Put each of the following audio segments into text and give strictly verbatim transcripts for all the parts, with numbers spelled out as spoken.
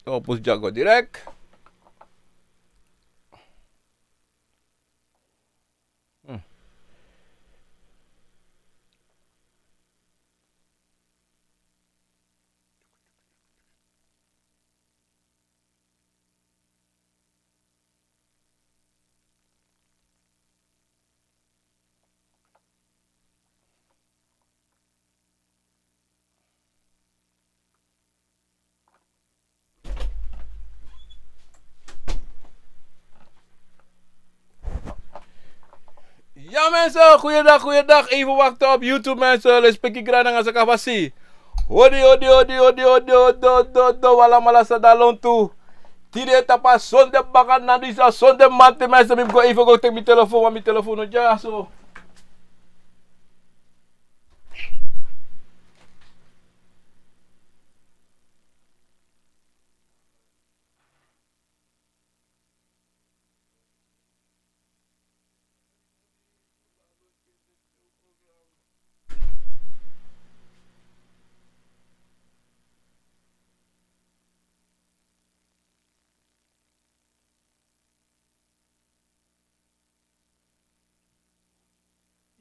Opus Django direct. Hmm. Ya mensen, goeiedag, goeiedag. Even wachten op YouTube mensen. Lespeki grani nanga sakafasi. Odi, odi, odi, odi, odi, odi, odi, odi, odi, alamala san de lontu. Tide tapu a sonde baka na disi a sonde manti mensen. Mi go even go teki mi telefoon, want mi telefoon no de ya so.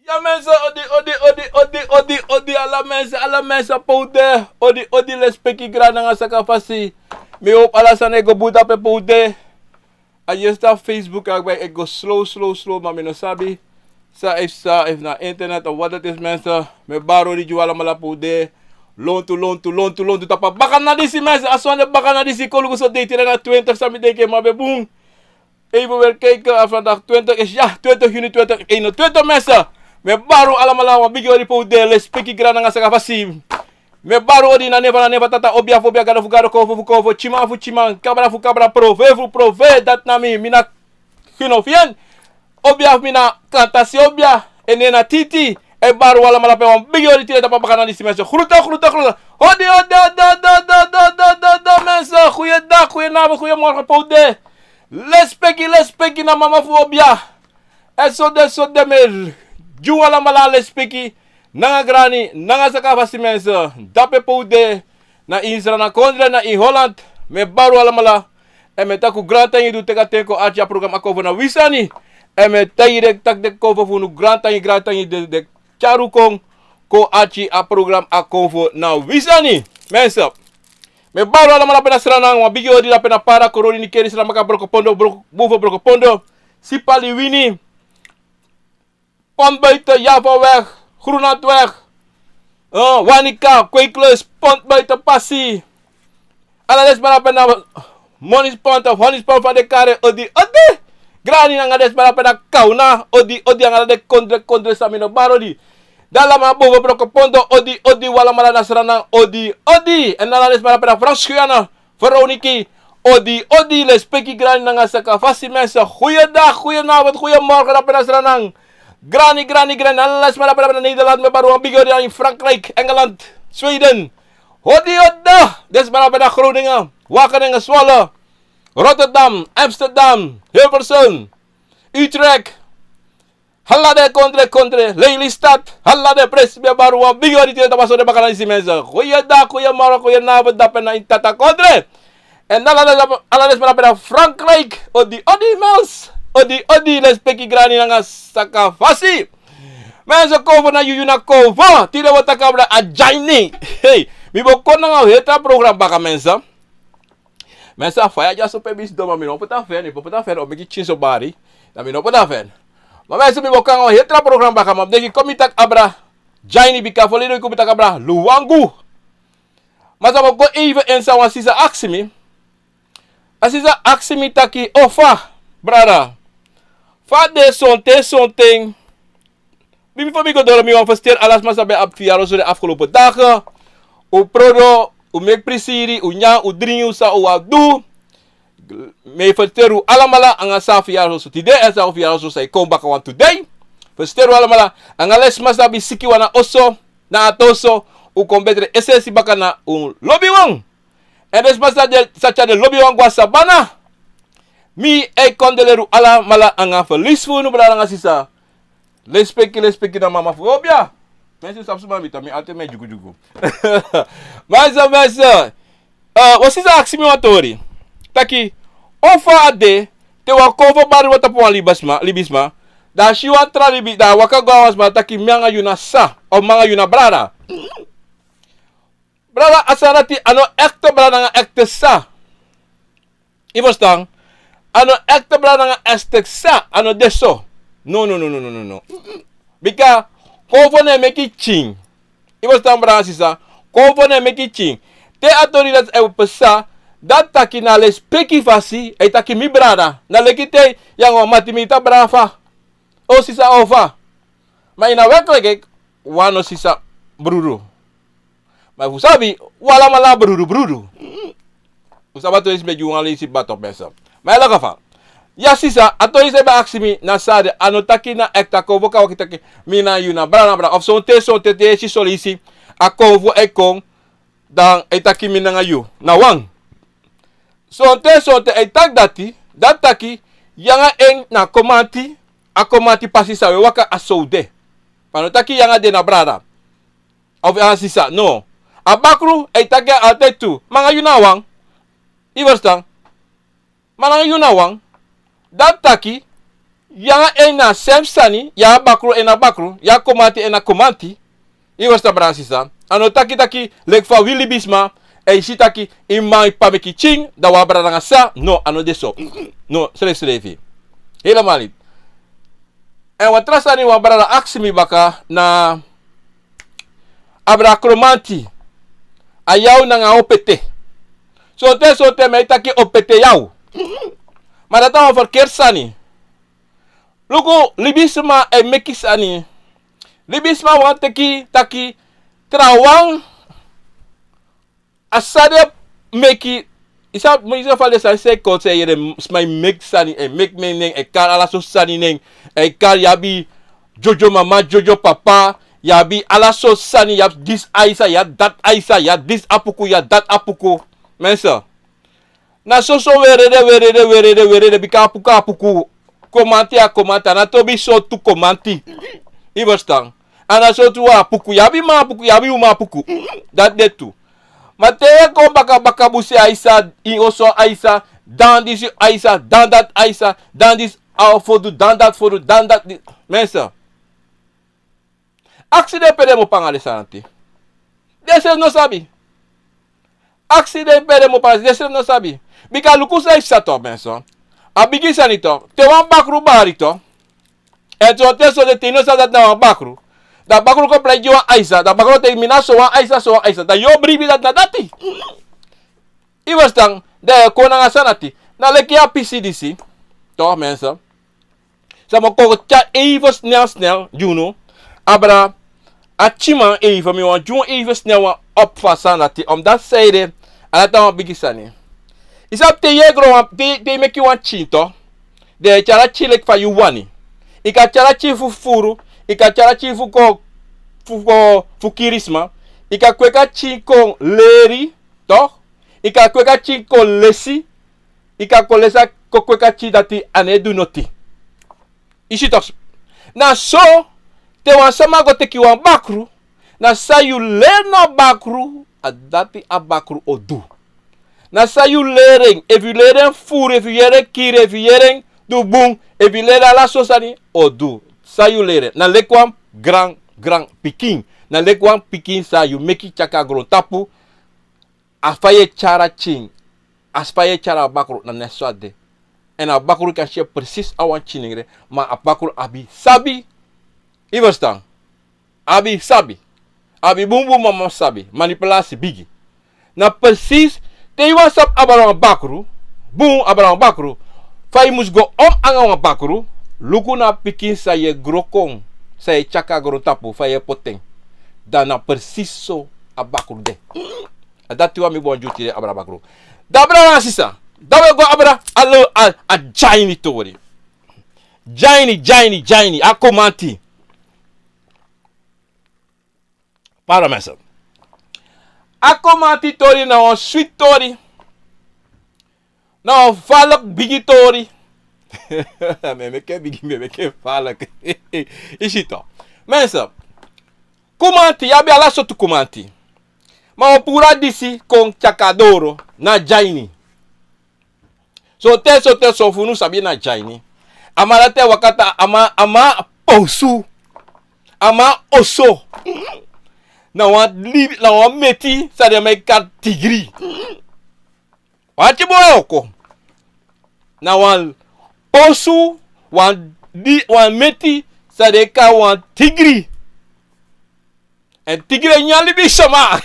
Ya mensen, odi, odi, odi, ala mensen, ala mensen pe un de. Odi, odi, lespeki grani nanga sakafasi. Mi hopu ala sani e go bun dape pe un de. A yesi dan Facebook, a ben e go slow, slow, slow, ma mi no sabi san efu, san efu na internet of wat dat is mensen. Mi e bari odi gi un alamala pe un de. Lontu, lontu, lontu, lontu tapu a baka na disi mensen. A sonde baka na disi, kon luku so dei tide na twintig san mi denki, ma ben bun. Even weer kijken, a vandaag twintig is, ya, twintig juni twintig eenentwintig mensen. Mi e bari un alamala wan bigi odi pe un de, lespeki grani nanga sakafasi. Mi e bari un odi na neva, na neva, tata, obia fu obia, gado fu gado, konfo fu konfo, tyiman fu tyiman, kabra fu kabra, prove fu prove, dati na mi, mi na Kino Fien. Obia fu mi na Kantasi obia, en nen na Titi. E bari un alamala pe wan bigi odi tide tapu a baka na disi mensen. Groeten, groeten, groeten. Odi, odi, odi, mensen. Goeiedag, goedenavond, goedemorgen pe un de. Lespeki, lespeki na mama fu obia. Èn so de, so de mi e gi un alamala lespeki nanga grani nanga sakafasi mensen. Dape pe un de, na ini Sranan kondre, na ini Holland. Mi e bari un alamala. Èn mi e taki un grantangi di un teki a ten kon arki a program Akomfo na wi sani. Èn mi e taigi den taki den konfo fu unu, grantangi, grantangi di den tyari un kon, kon arki a program Akomfo na wi sani. Mensen, mi e bari un alamala pe na Sranan, wan bigi odi dape na Para, Koroni, Nickerie, Sramaka, Brokopondo, Broko, Bumfo, Brokopondo, Sipaliwini, Pontbuiten, Javaweg, Groenlandweg, eh, Wanica, Kweeklust, Pontbuiten, Passy. Ala den sma dape na Monispont of Honeyspont, fa den e kari en, odi, odi. Grani nanga den sma dape na Kauna, odi, odi, nanga ala den kondre, kondre san mi no bari odi. Dan ala man boven Brokopondo, odi, odi, un alamala na Sranan, odi, odi. Èn ala den sma dape na Frans Guyana, Veroniki, odi, odi, lespeki grani nanga sakafasi mensen. Goeiedag, goedenavond, goedemorgen dape na Sranan. Grani, grani, grani, ala sma dape na Nederland, mi e bari wan bigi odi, na ini Frankrijk, Engeland, Sweden. Odi, odi, den sma dape na Groningen, Wageningen, Zwolle, Rotterdam, Amsterdam, Hilversum, Utrecht. Ala den kondre, kondre, Lelystad, ala den presi, mi e bari wan bigi odi tide tapu a sonde baka na disi mensen. Goeiedag, goedemorgen, goedenavond dape na ini tata kondre. Èn ala den, ala den sma dape na Frankrijk, odi, odi, mens, odi, odi, lespeki grani nanga sakafasi. Mensen, konfo na yu, yu na konfo. Tide wi o taki abra a Jaini. Hey, mi bo kon nanga wan heri tra program baka mensen. Mensen, a faya dyaso pe mi sidon, ma mi no poti a fen, efu mi poti a fen o meki tyinso bari. Dan mi no poti a fen. Ma mensen, mi bo kon nanga wan heri tra program baka, ma mi denki kon mi taki abra Jaini, bika verleden week mi taki abra Luwangu. Ma san mi go even en san wan sisa aksi mi. A sisa aksi mi taki, o fa, brada, fa a de sonten, sonten. Bifo mi go doro, mi wani fersteri ala sma san ben abi verjaardag so den afgelopen dagen. Un prodo, un meki prisiri, un nyan, un dringi, un san un wani du. Mi e fersteri un alamala anga san a verjaardag so tide, èn san a verjaardag so san e kon baka wantu dei. Fersteri un alamala anga ala den sma san abi siki wan na oso, na ati oso, un kon betre es'esi baka, na un lobiwan. Èn den sma san de, san tyari den lobiwan go na sabana. Mi e kondoleri un alamala anga ferlies fu unu brada nanga sisa. Lespeki, lespeki na mama fu obia. Mensen, sabi suma mi tan, mi altijd mi e dyugudyugu. Mensen, mensen. Eh, wan sisa aksi mi wan tori. Taki, on fa a de, te wan konfo bari wan tapu wan libisma, libisma. Dan a si wan tra libi, dan a waka go na wan sma taki mi nanga yu na sa, of mi nanga yu na brada. Brada, a sani dati a no ekte brada nanga ekte sa. Yu ferstan? A no ekte brada nanga ekte sa, a no de so. No, no, no, no, no, no, no. Bika, konfo no e meki pikin. Yu ferstan, brada, sisa? Konfo no e meki pikin. Te a tori dati e pasa, dati taki na lespeki fasi, e taki mi brada. Na leki te yu nanga wan mati mi tan brada fa. O sisa o fa. Ma ini a werkelijkheid, wan no sisa brudu. Ma fu sabi, wan alamala brudu, brudu. Un sabi a tori disi mi e gi wan leisi bato, mensen. Ma in elk geval. Ya sisa, a tori disi e ben aksi mi na san a de, a no taki na ekte, a konfo kan waka taki, mi nanga yu na brada, na brada. Of sonten, sonten te yu e si son leisi, a konfo e kon, dan e taki mi nanga yu na wan. Sonten, sonten e taki dati, dati taki, yu nanga en na komanti, a komanti pasi san un e waka a so un de. Ma a no taki yu nanga den na brada. Of yu nanga sisa, no. A bakru, e taki altijd tu, mi nanga yu na wan. Yu ferstan? Mi nanga yu na wan. Dati taki, yu nanga en na sem sani, yu a bakru, en na bakru, yu a komanti, en na komanti. Yu ferstan, brada, sisa? A no taki taki, leki fa wi libisma, e si taki, yu man e pa meki pikin, dan wan brada nanga sa, no, a no de so. No, srefsrefi. Helemaal niet. Èn wan tra sani wan brada aksi mi baka na abra kromanti. A yaw nanga opete. Sonten, sonten mi e taki opete yaw. Ma dati na wan ferkerti sani. Luku, libisma e meki sani. Libisma wani teki taki trawan. A sani e meki, yu sabi, yu sabi fa den sani san e kon, san e yere, sma e meki sani, e meki men nen, e kari ala sortu sani nen, e kari, yu abi jojo mama, jojo papa, yu abi ala sortu sani, yu abi disi Aisa, yu abi dati Aisa, yu abi disi Apuku, yu abi dati Apuku. Mensen, na soso werede, werede, werede, werede, bika Apuku, Apuku. Komanti a komanti, a no tobi sortu komanti. Yu ferstan? A no sortu wan Apuku, yu abi man Apuku, yu abi uman Apuku. Dati de tu. Ma te yu e kon baka, baka busi Aisa, ini oso Aisa, dan disi Aisa, dan dati Aisa, dan disi a fodu, dan dati fodu, dan dati di-, mensen. Aksi den pe den mu panga den sani dati. Den srefi no sabi. Aksi den pe den mu panga, den srefi no sabi. Bika luku san yu sa tok, mensen. A bigi sani tok. Te wan bakru bari tok. Èn sonten, sonten te yu no sabi dati na wan bakru. Dan bakru kon prei gi wan Aisa. Dan bakru taki mi na so wan Aisa, so wan Aisa. Dan yu o bribi dati na dati. Yu ferstan, dan yu e kon nanga sani dati. Na leki a pisi disi. Toch, mensen. San mi o kon tyari even snel, snel gi unu. Abra, a pikinman even, mi wani gi unu even snel wan opvatting dati. Omdat san ede, a dati na wan bigi sani. Yu sabi te yu e gro wan, te, te yu meki wan pikin toch. Dan yu e tyari a pikin leki fa yu wani. Yu kan tyari a pikin fu fufuru, yu kan tyari a pikin fu kon, fu kon, fu kiri sma. Yu kan kweki a pikin kon leri, toch? Yu kan kweki a pikin kon lesi, yu kan kon lesi a, kon kweki a pikin dati a no e du noti. Yu si toch? Na so, te wan sama go teki wan bakru, na san yu leri na bakru, a dati a bakru o du. Na san yu leri en, efu yu leri en fufuru, efu yu leri en kiri, efu yu leri en du bun, efu yu leri ala sortu sani, o du. San yu leri en, na leki wan gran, gran pikin. Na leki wan pikin san yu meki tyari kon na grontapu, a fa yu e tyari a pikin, a fa yu e tyari a bakru, na net so a de. Èn a bakru kan si en precies a wan pikin nengre, ma a bakru abi sabi. Yu ferstan? Abi sabi. Abi bunbun mama sabi. Manipulasi bigi. Na precies, te yu wani sabi abra wan bakru, bun abra wan bakru, fa yu mus go om anga wan bakru, luku na a pikin san yu e gro kon, san yu e tyari kon na grontapu, fa yu e poti en. Dan na precies so a bakru de. A dati wan mi bo wan dyuti de abra bakru. Dan abra wan sisa. Dan wi e go abra a lo, a, a dyaini tori. Dyaini, dyaini, dyaini. A komanti. Pardon, mensen. A komanti tori na wan switi tori. Na wan falek bigi tori. Mi e meki en bigi, mi e meki en falek. Yu si toch. Mensen. Komanti, yu abi ala sortu komanti. Ma o puru a disi kon tyaka doro na dyaini. Sonten, sonten son fu unu sabi na dyaini. A man dati e waka te a man, a man posu. A man oso. Na wan li-, na wan meti san den e kari tigri. Wan ati bun e woko. Na wan posu, wan di-, wan meti san den e kari wan tigri. Èn tigri e nyan libisama.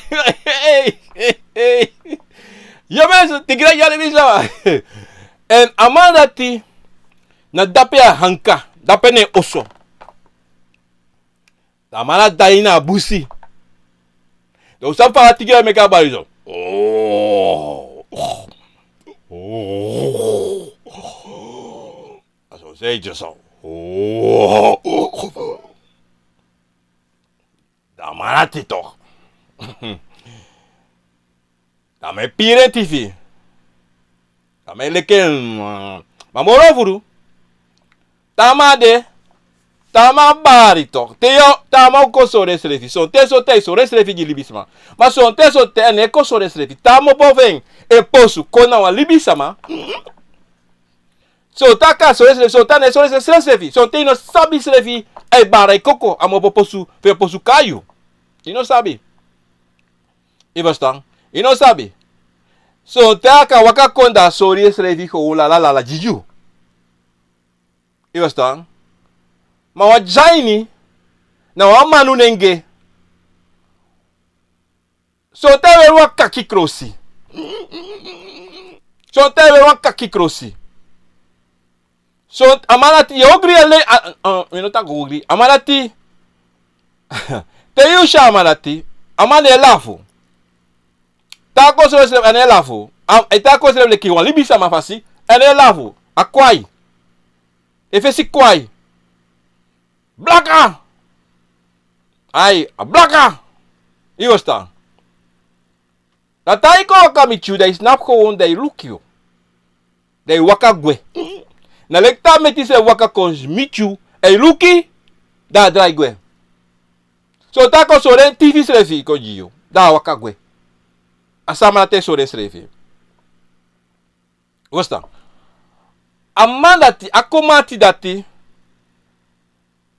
Yu e si, tigri e nyan libisama. Èn a man dati, na dape a hanka, dape na en oso. A man dati de na busi. Dan un sabi fa a tigri e meki a bari so. A so sei dyaso. Dan a man dati toch. Dan mi e piri en tifi. Dan mi e leki en, mm, ma moro furu. Te a man de, te a man bari toch. Te yu, te a man o kon sori ensrefi. Sonten, sonten a e sori ensrefi gi libisma. Ma sonten, sonten a no e kon sori ensrefi. Te a man opo fu en, e posu, kon na wan libisma. Sonten a kan sori ensrefi, sonten a no e sori ensrefi. Sonten yu no sabi srefi, a e bari koko, a man opo posu, fu e posu kon na yu. Yu no sabi. Yu e ferstan? Yu no sabi. Sonten a kan waka kon dan a sori ensrefi kon lala lala gi yu. Yu e ferstan? Ma wan dyaini, na wan manu nenge. Sonten a e weri wan kaki krosi. Sonten a e weri wan kaki krosi. So a man dati, yu e ogri, a le-, a, a, mi no taki ogri. A man dati, te yu si a man dati, a man no e lafu. Te a kon sori ensrefi, a no e lafu. A, te a kon sori ensrefi leki wan libisma fasi, a no e lafu. A kwai. En fesi kwai. Blaka! Ai, a blaka! Yu e ferstan? Dan te a kon waka miti yu, dan a e snapu kon, dan a e luku yu. Dan a e waka gwe. Na leki te a meti srefi waka kon miti yu, a e luku yu, dan a drai gwe. Sonten a kon sori en tifi srefi kon gi yu, dan a waka gwe. A sama dati e sori ensrefi. Yu e ferstan? A man dati, a kon mati dati,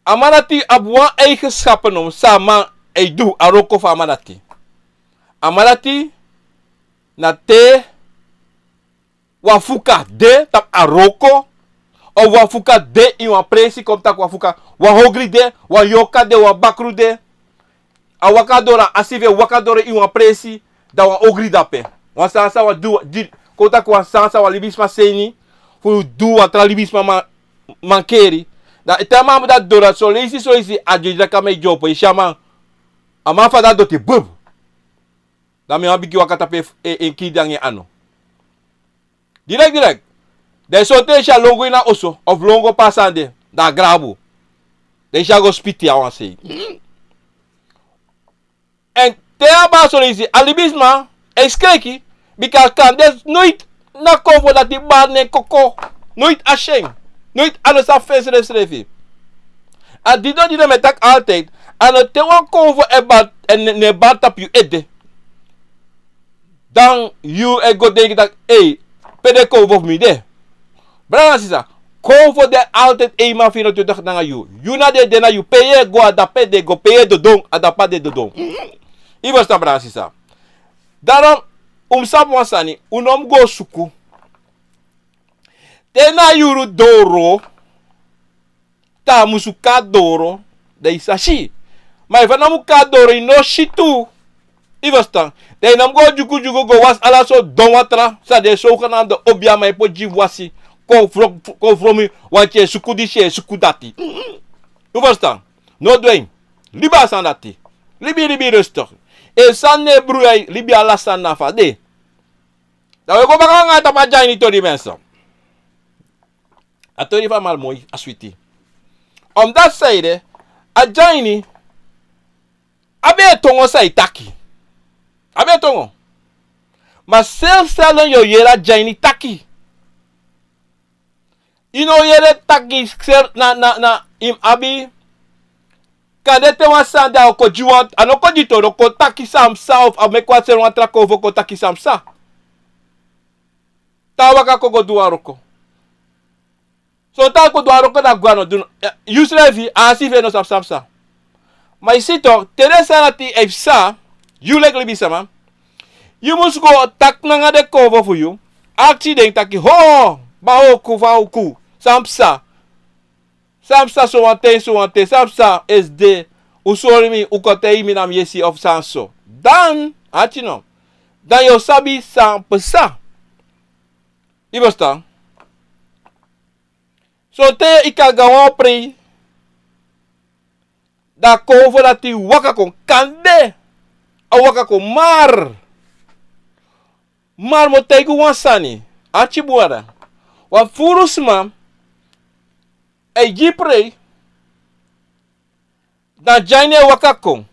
a man dati abi wan eigenschap nomo san a man e du, a wroko fu a man dati. A man dati na te wan fuka de tapu a wroko, of wan fuka de ini wan presi, kon taki wan fuka, wan ogri de, wan yorka de, wan bakru de. A waka doro, a si fu en waka doro ini wan presi, dan wan ogri de ape. Wan sani san wan du, di, kon taki wan sani san wan libisma seni, fu du wan tra libisma man-, mankeri. Dan te a man dati doro, son leisi, son leisi, a dyodyo kan meki yu opo, yu si a man. A man fa dati doti bub. Dan mi wan bigi waka tapu en, en kiri anga en anu. Direct, direct. Dan sonten yu si a lon go ini a oso, of lon go pasa ande, dan a grabu. Dan yu si a go spiti a wan sei. Èn te a bari son leisi, a libisma e skreki, bika kande noiti na konfo dati bari nen koko. Noiti a si en. Noiti a no sa fesi ensrefi. A didon, didon mi e taki altijd, a no te wan konfo e bari, èn ne, ne bari tapu yu ede. Dan yu e go denki taki, ei, pe den konfo fu mi de? Brada nanga sisa, konfo de altijd eenmaal vierentwintig nanga yu. Yu na den de na yu, pe yu e go a dape den go, pe yu e dodon a dape den dodon. Yu e ferstan, brada nanga sisa? Daarom, un mus sabi wan sani, un no mus go suku. Te na yuru doro, te a musu kon doro, dan yu sa si. Ma efu a no mu kon doro, yu no si tu. Yu e ferstan? Dan yu no mu go dyugu dyugu go wasi ala sortu don watra san den zogenaamde obiaman e poti gi fu wasi. Kon fro-, kon fromi, want yu e suku disi, yu e suku dati. Yu e ferstan? No du en. Libi a sani dati. Libi, libi rustig. Efu sani no e bruya yu, libi ala sani na fa a de. Dan wi e go baka nanga tapu a dyaini tori, mensen. A tori fu a man moi, a switi. Omdat sanede, a dyaini abi en tongo san e taki. Abi en tongo. Ma selfstelden yu o yere a dyaini taki. Yu no o yere taki sel-, na, na, na, yu mus abi Kande te wan sani de a o kon gi wan, a no kon gi toro, kon taki san psa, of a meki wan seni wan tra konfo kon taki san psa. Te a waka kon go du wan wroko. So te a kon du wan wroko, da a go a no du no. Yu srefi, a si fu en no sabi san psa. Ma yu si tok, te den sani dati e psa, yu leki libisama, yu mus go taki nanga den konfo fu yu, aksi den taki: Ho, baa, uku, fa uku, san psa? San psa? Sowan ten, sowan ten, san psa? Esde, un sori mi, un kon taigi mi na mi yesi of san so. Dan, ati no. Dan yu o sabi san psa. Yu ferstan? So te yu kan go a wan prei, da a konfo dati waka kon, kande a waka kon, mar, mar mi o taigi wan sani, ati bun, wan furu sma e gi prei, dan Dyaini e waka kon.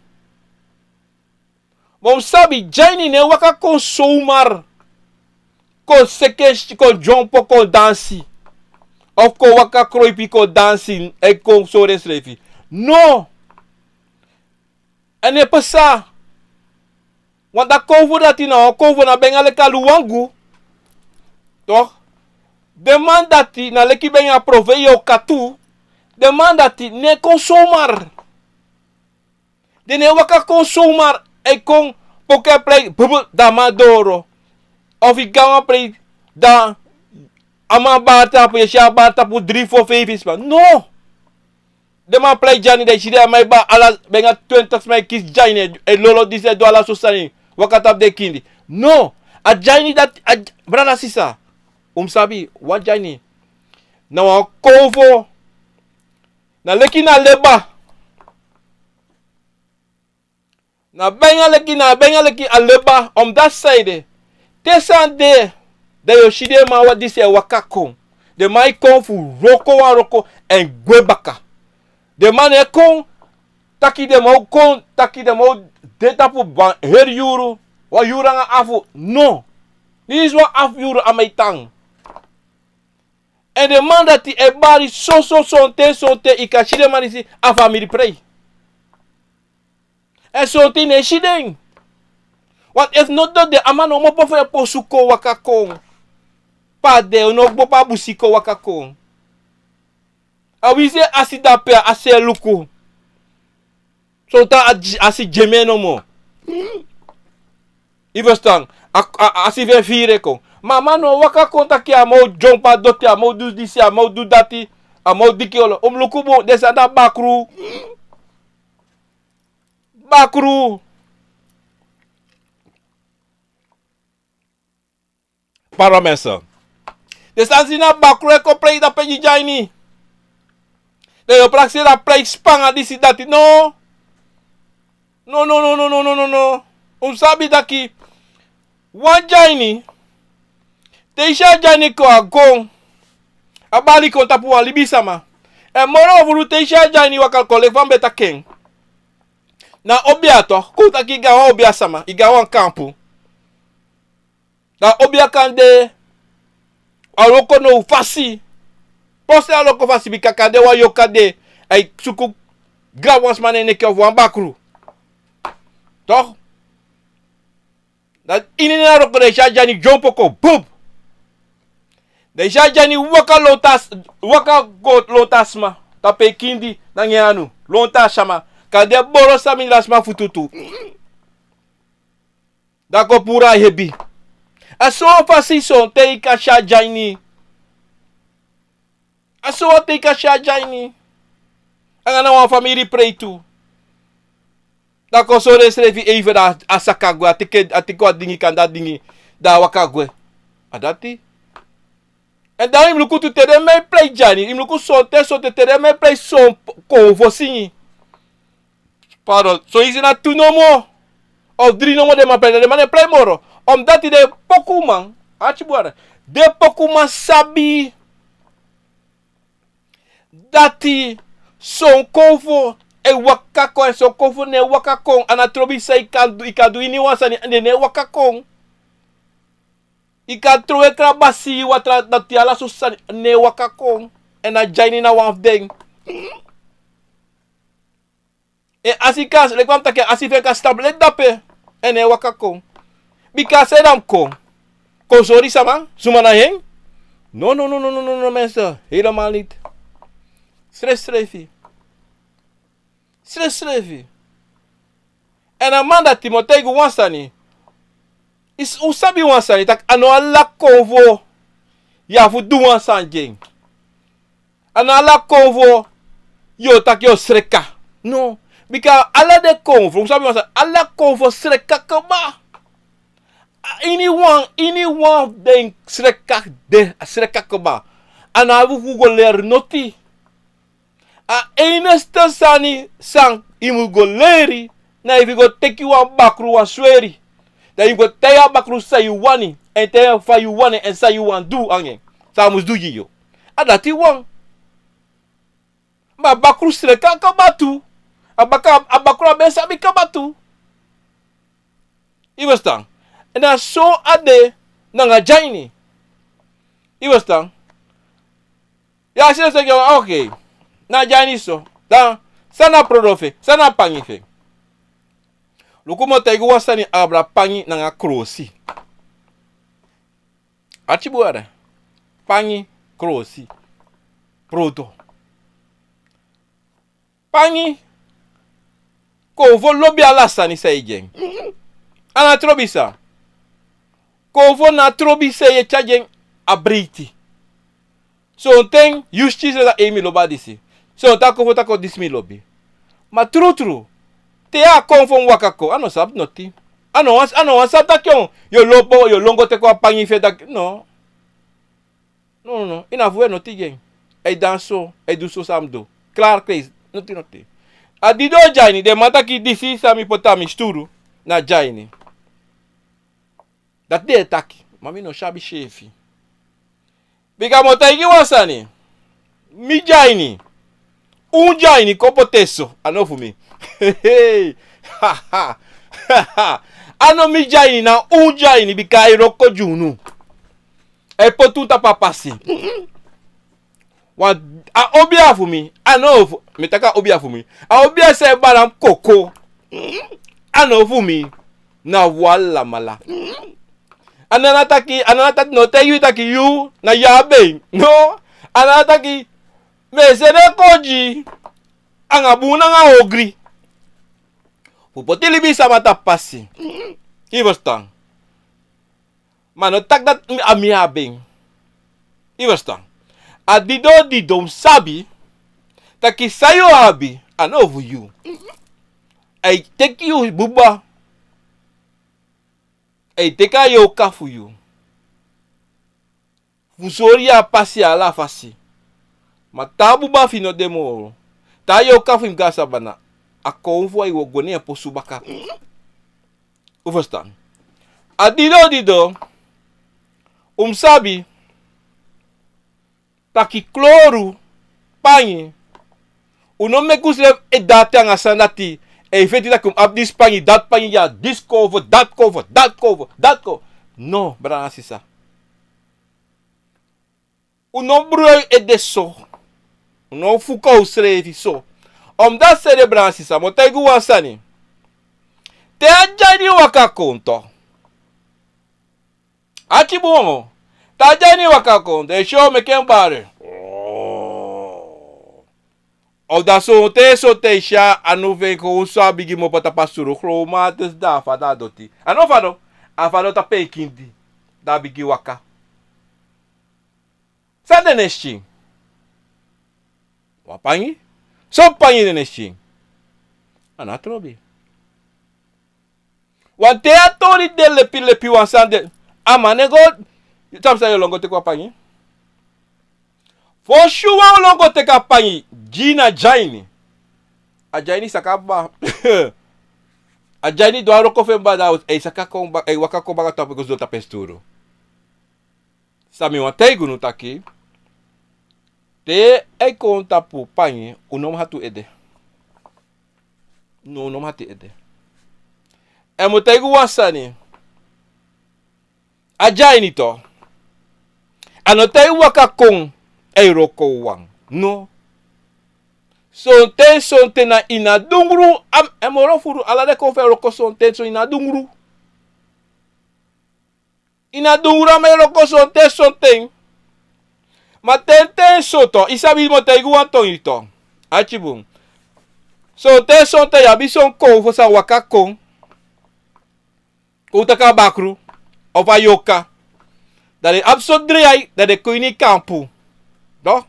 Ma un sabi, Dyaini no e waka kon somar, kon seke, kon dyompo, kon dansi, of kon waka kroipi kon dansi, e kon sori ensrefi. No. A no e pasa. Want a konfo dati na wan konfo, na benga leki a luwangu. Toch? Den man dati na leki benga profeiti, yu o katu. Den man dati no e kon somar. Den no e waka kon somar, e kon poko en prei, bubu, da a man doro. Of yu go a wan prei, da a man bari tapu, yu e si a bari tapu dri, fo, feifi sma. No. Den man prei Dyaini, den e si den a man e bari, ala, benga twenti sma e kisi Dyaini, e lolo disi, e du ala so sani, waka tapu den kindi. No. A Dyaini dati, a, brada, sisa, un mus sabi, wan Dyaini na wan konfo. Na leki na leba. Na benga leki, na benga leki a leba, omdat san ede, te san de, dan yu o si den man wan disi e waka kon. Den man e kon fu wroko wan wroko èn gwe baka. Den man no e kon taki den man o kon, taki den man o de tapu wan heri yuru, wan yuru nanga afu, no. Disi wan afu yuru a man e tan. Èn den man dati e bari so, so, sonten, sonten, yu kan si den man disi a famiri prei. Èn sonten yu no e si den. Want efu no, dan den a man no o kmopo fu en posu kon waka kon. Pe a de, no o kmopo a busi kon waka kon. A winsi a si dape, a si e luku. Sonten a, a si dyeme nomo. Yu ferstan? A, a, a si fu en firi e kon. Ma a man no o waka kon taki a man o dyompo a doti, a man o du disi, a man o du dati, a man o diki olo. Un mus luku bun, den sani dati bakru. Bakru. Pardon, mensen. Den sani disi na bakru e kon prei dape gi Dyaini. Dan yu o prakseri a prei span a disi dati. No. No, no, no. Un sabi taki wan Dyaini, te yu si a Dyaini kon, a kon, a bali kon tapu wan libisama. Èn moro furu, te yu si a Dyaini waka kon leki fa mi ben taki en. Na obia, toch, kon taki yu go a wan obia sama, yu go a wan kampu. Dan obia kan de a wroko now fasi. Poste a wroko fasi, bika kan de wan yoka de, a e suku grab wan sma na en neki of wan bakru. Toch? Dan ini na a wroko dan yu si a Dyaini dyompo kon, bub. Dan yu si a Dyaini waka lontu a s-, waka go lontu a sma, tapu en kindi nanga en anu, lontu a sama. Kan de boro sani na a sma futu tu. Dan a kon puru a hebi. A so fasi sonten yu kan si a Dyaini. A so wan ten yu kan si a Dyaini. Anga na wan famiri prei tu. Dan a kon sori ensrefi even, dan a saka gwe, a teki, a teki wan dingi, kande a dingi, dan a waka gwe. A dati. Èn dan yu mus luku tu te den man e prei Dyaini, yu mus luku sonten, sonten te den man e prei son konfo singi. Pardon, son isi na tu nomo of dri nomo den man prei, den man no e prei moro. Omdat den pokuman, ati bun, den pokuman sabi dati son konfo e waka kon, èn son konfo no e waka kon. A no trobi san yu kan du, yu kan du ini wan sani, den no e waka kon. Yu kan trowe krabasi, watra, dati, ala so sani no e waka kon. Èn a Dyaini na wan fu den. En asi kan, leki fa mi taki, asi fu en kan stapu leti dape. En ne waka kon. Bika a srefi dan kon. Kon sori sama, suma na en. No, no, no, no, no, no, no, mensen. Helemaal niet. Srefsrefi. Srefsrefi. En a man dati mi o taigi wan sani. Yu sabi wan sani, taki a no ala konfo yu abi fu du wan sani gi en. A no ala konfo yu o taki yu o sreka. No. Bika ala den konfo, un sabi wan sani, ala konfo sreka kaba. A iniwan, iniwan fu den sreka de, a sreka kaba. A no abi fu go leri noti. A enigste sani san yu mu go leri, na efu yu go teki wan bakru, wan sweri. Dan yu go taigi a bakru san yu wani, èn taigi en fa yu wani en san yu wani du nanga en. San a mus du gi yu. A dati wan. Ma a bakru sreka kaba tu. A baka, a bakru á ben sabi kaba tu. Yu e ferstan? Èn na so a de nanga Dyaini. Yu e ferstan? Ya, si den seki, ok. Na Dyaini so. Dan, san na a problem fu en? San na a pangi fu en? Luku, mi o taigi wan sani abra pangi nanga krosi. Ati bun, yere. Pangi, krosi, proto. Pangi, konfo lobi ala sani san yu e gi en. A no trobi san. Konfo no trobi san yu e tyari gi en, a breiti. Sonten yu si srefi taki mi lobi a disi. Sonten a konfo taki disi mi lobi. Ma trutru, te a konfo waka kon, a no sabi noti. A no wani, a no wani sabi taki yu, yu o lobi, yu o lon go teki wan pangi fu en taki, no. No, no, no. Yu no abi fu weri noti gi en. A e dansi so, a e du so san a mus du. Klaar, kles. Noti, noti. A didon Dyaini, den man taki disi san mi poti na mi sturu, na Dyaini. Dati den e taki. Ma mi no sabi seefi. Bika mi o taigi wan sani. Mi Dyaini. Un Dyaini kon poti en so. A no fu mi. A no mi Dyaini, na un Dyaini, bika a e wroko gi unu. A e poti un tapu a pasi. Wan, a obia fu mi, a no fu, mi taki a obia fu mi. A obia san e bari a koko. A no fu mi. Na wan lamala. A nana taki, a nana taki no taigi yu taki yu, na yu abi en. No. A nana taki, mi e seni en kon gi yu. Anga bun nanga ogri. Fu poti libisama tapu pasi. Yu e ferstan? Ma no taki dati a mi abi en. Yu e ferstan? A didon didon sabi taki san yu abi, a no fu yu. A e teki yu buba. A e teki a yorka fu yu. Fu sori yu a pasi ala fasi. Ma te a buba fu yu no de moro, te a yorka fu yu mus go na sabana, a konfo a e go na en posu baka. Un e ferstan? A didon didon, un mus sabi taki kloru, pangi, un no meki unsrefi e dati anga sani dati, e feti taki un abi disi pangi, dati pangi ya, disi konfo, dati konfo, dati konfo, dati konfo. No, brada nanga sisa. Un no broi ede so. Un no fuka unsrefi so. Omdati sede, brada nanga sisa, mi o taigi un wan sani. Te a Dyaini waka kon tu. Ati bun. Te a Dyaini waka kon, den e si en meki en bari. Of da sonten, sonten i si a anu fu en kon, un si a bigin mopo tapu a suru, gron mati, da a fadon a doti. A no fadon, a fadon tapu en kindi. Da a bigin waka. San de na en skin? Wan pangi? Son pangi de na en skin? A no trobi. Wan te a tori de lepilepi, wan sani de. A man e go, yu sabi san, yu o lon go teki wan pangi. Fosi wan o lon go teki a pangi, gi na Dyaini. A Dyaini saka baka. A Dyaini du a wroko fu en baka, da a e saka kon baka, a e waka kon baka tapu, go sidon tapu en suturu. San mi wani taigi unu taki, te a e kon tapu pangi, un no mu hati un ede. No, un no mu hati ede. Èn mi o taigi un wan sani. A Dyaini tu, a no tan e waka kon, a e wroko wawan. No. Sonten sonten na ini a dungru. Èn moro furu ala den kon fu en wroko sonten so ini a dungru. Ini a dungru a man e wroko sonten sonten. Ma tenten so to yu sabi yu mu taigi wan ton yu to. Atyi bun. Sonten sonten yu abi son konfo san waka kon. Kon un taki a bakru ofu a yoka. Dan den abi so dri ai dan den kon ini kampu. Dan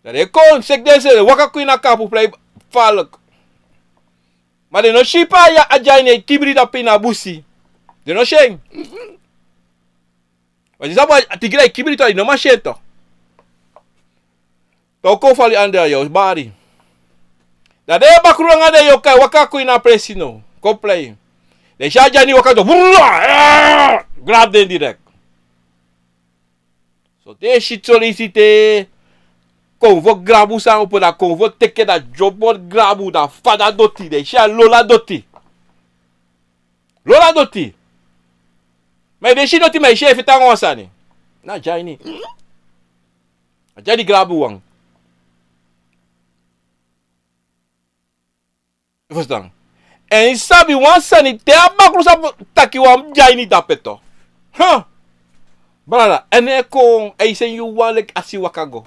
den kon seki den srefi den waka kon ini a kampu prei. Falk. Ma den no si pe a dyaini e kibri dape ini a busi. Den no si en. Ma di sabi a tigri a e kibri to a di no man si en to. Toko fali ande a yu o bari. Dan den e bakru nanga den yoka e waka kon ini a presi no kon plei. Den si a dyaini waka to. Grab den direk. So te e si tso leisi te konfo grabu san opo dan konfo teke dan dyobori grabu dan fada doti den si a lola doti. Lola doti. Ma yu den si doti ma yu si en feti nanga wan sani. Na dyaini. A dyaini grabu wan. Yu fustan? Èn yu sabi wan sani te a bakru sabi taki wan dyaini dape to. Brada èn ne kon a e seni yu wan leki a si waka go.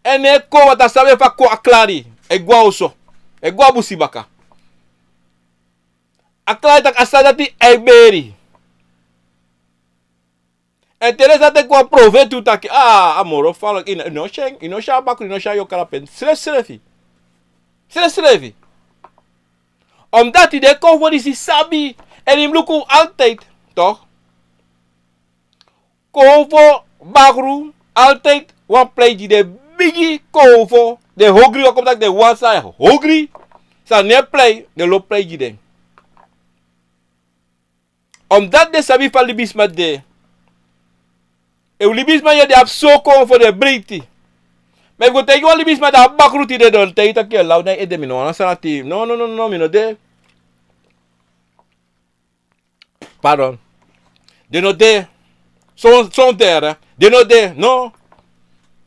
Èn ne kon wata sabi efu a kon a klari a e gwe a oso a e gwe a busi baka. A klari tak' a sani dati a e beri. Èn te den sa teki wan profeti un taki a moro falki yu no si en yu no si a bakru yu no si a yu o kari a penti srefsrefi. Srefsrefi. Omdati den konfo disi sabi èn yu mus luku altide tok'. Konfo bakru altide wan plei gi den bigi konfo den hogri wan kon taki den wan san hogri. San no e plei den lobi plei gi den. Omdati den sabi fa libisma de. Efu libisma yu e de abi soko fu den breiti. Ma efu go taigi wan libisma de a bakru tide den o taigi taki yu e law na yu ede mi no wani a sani ati no no no mi no de. Pardon. Den no de. Son son tere den no de no.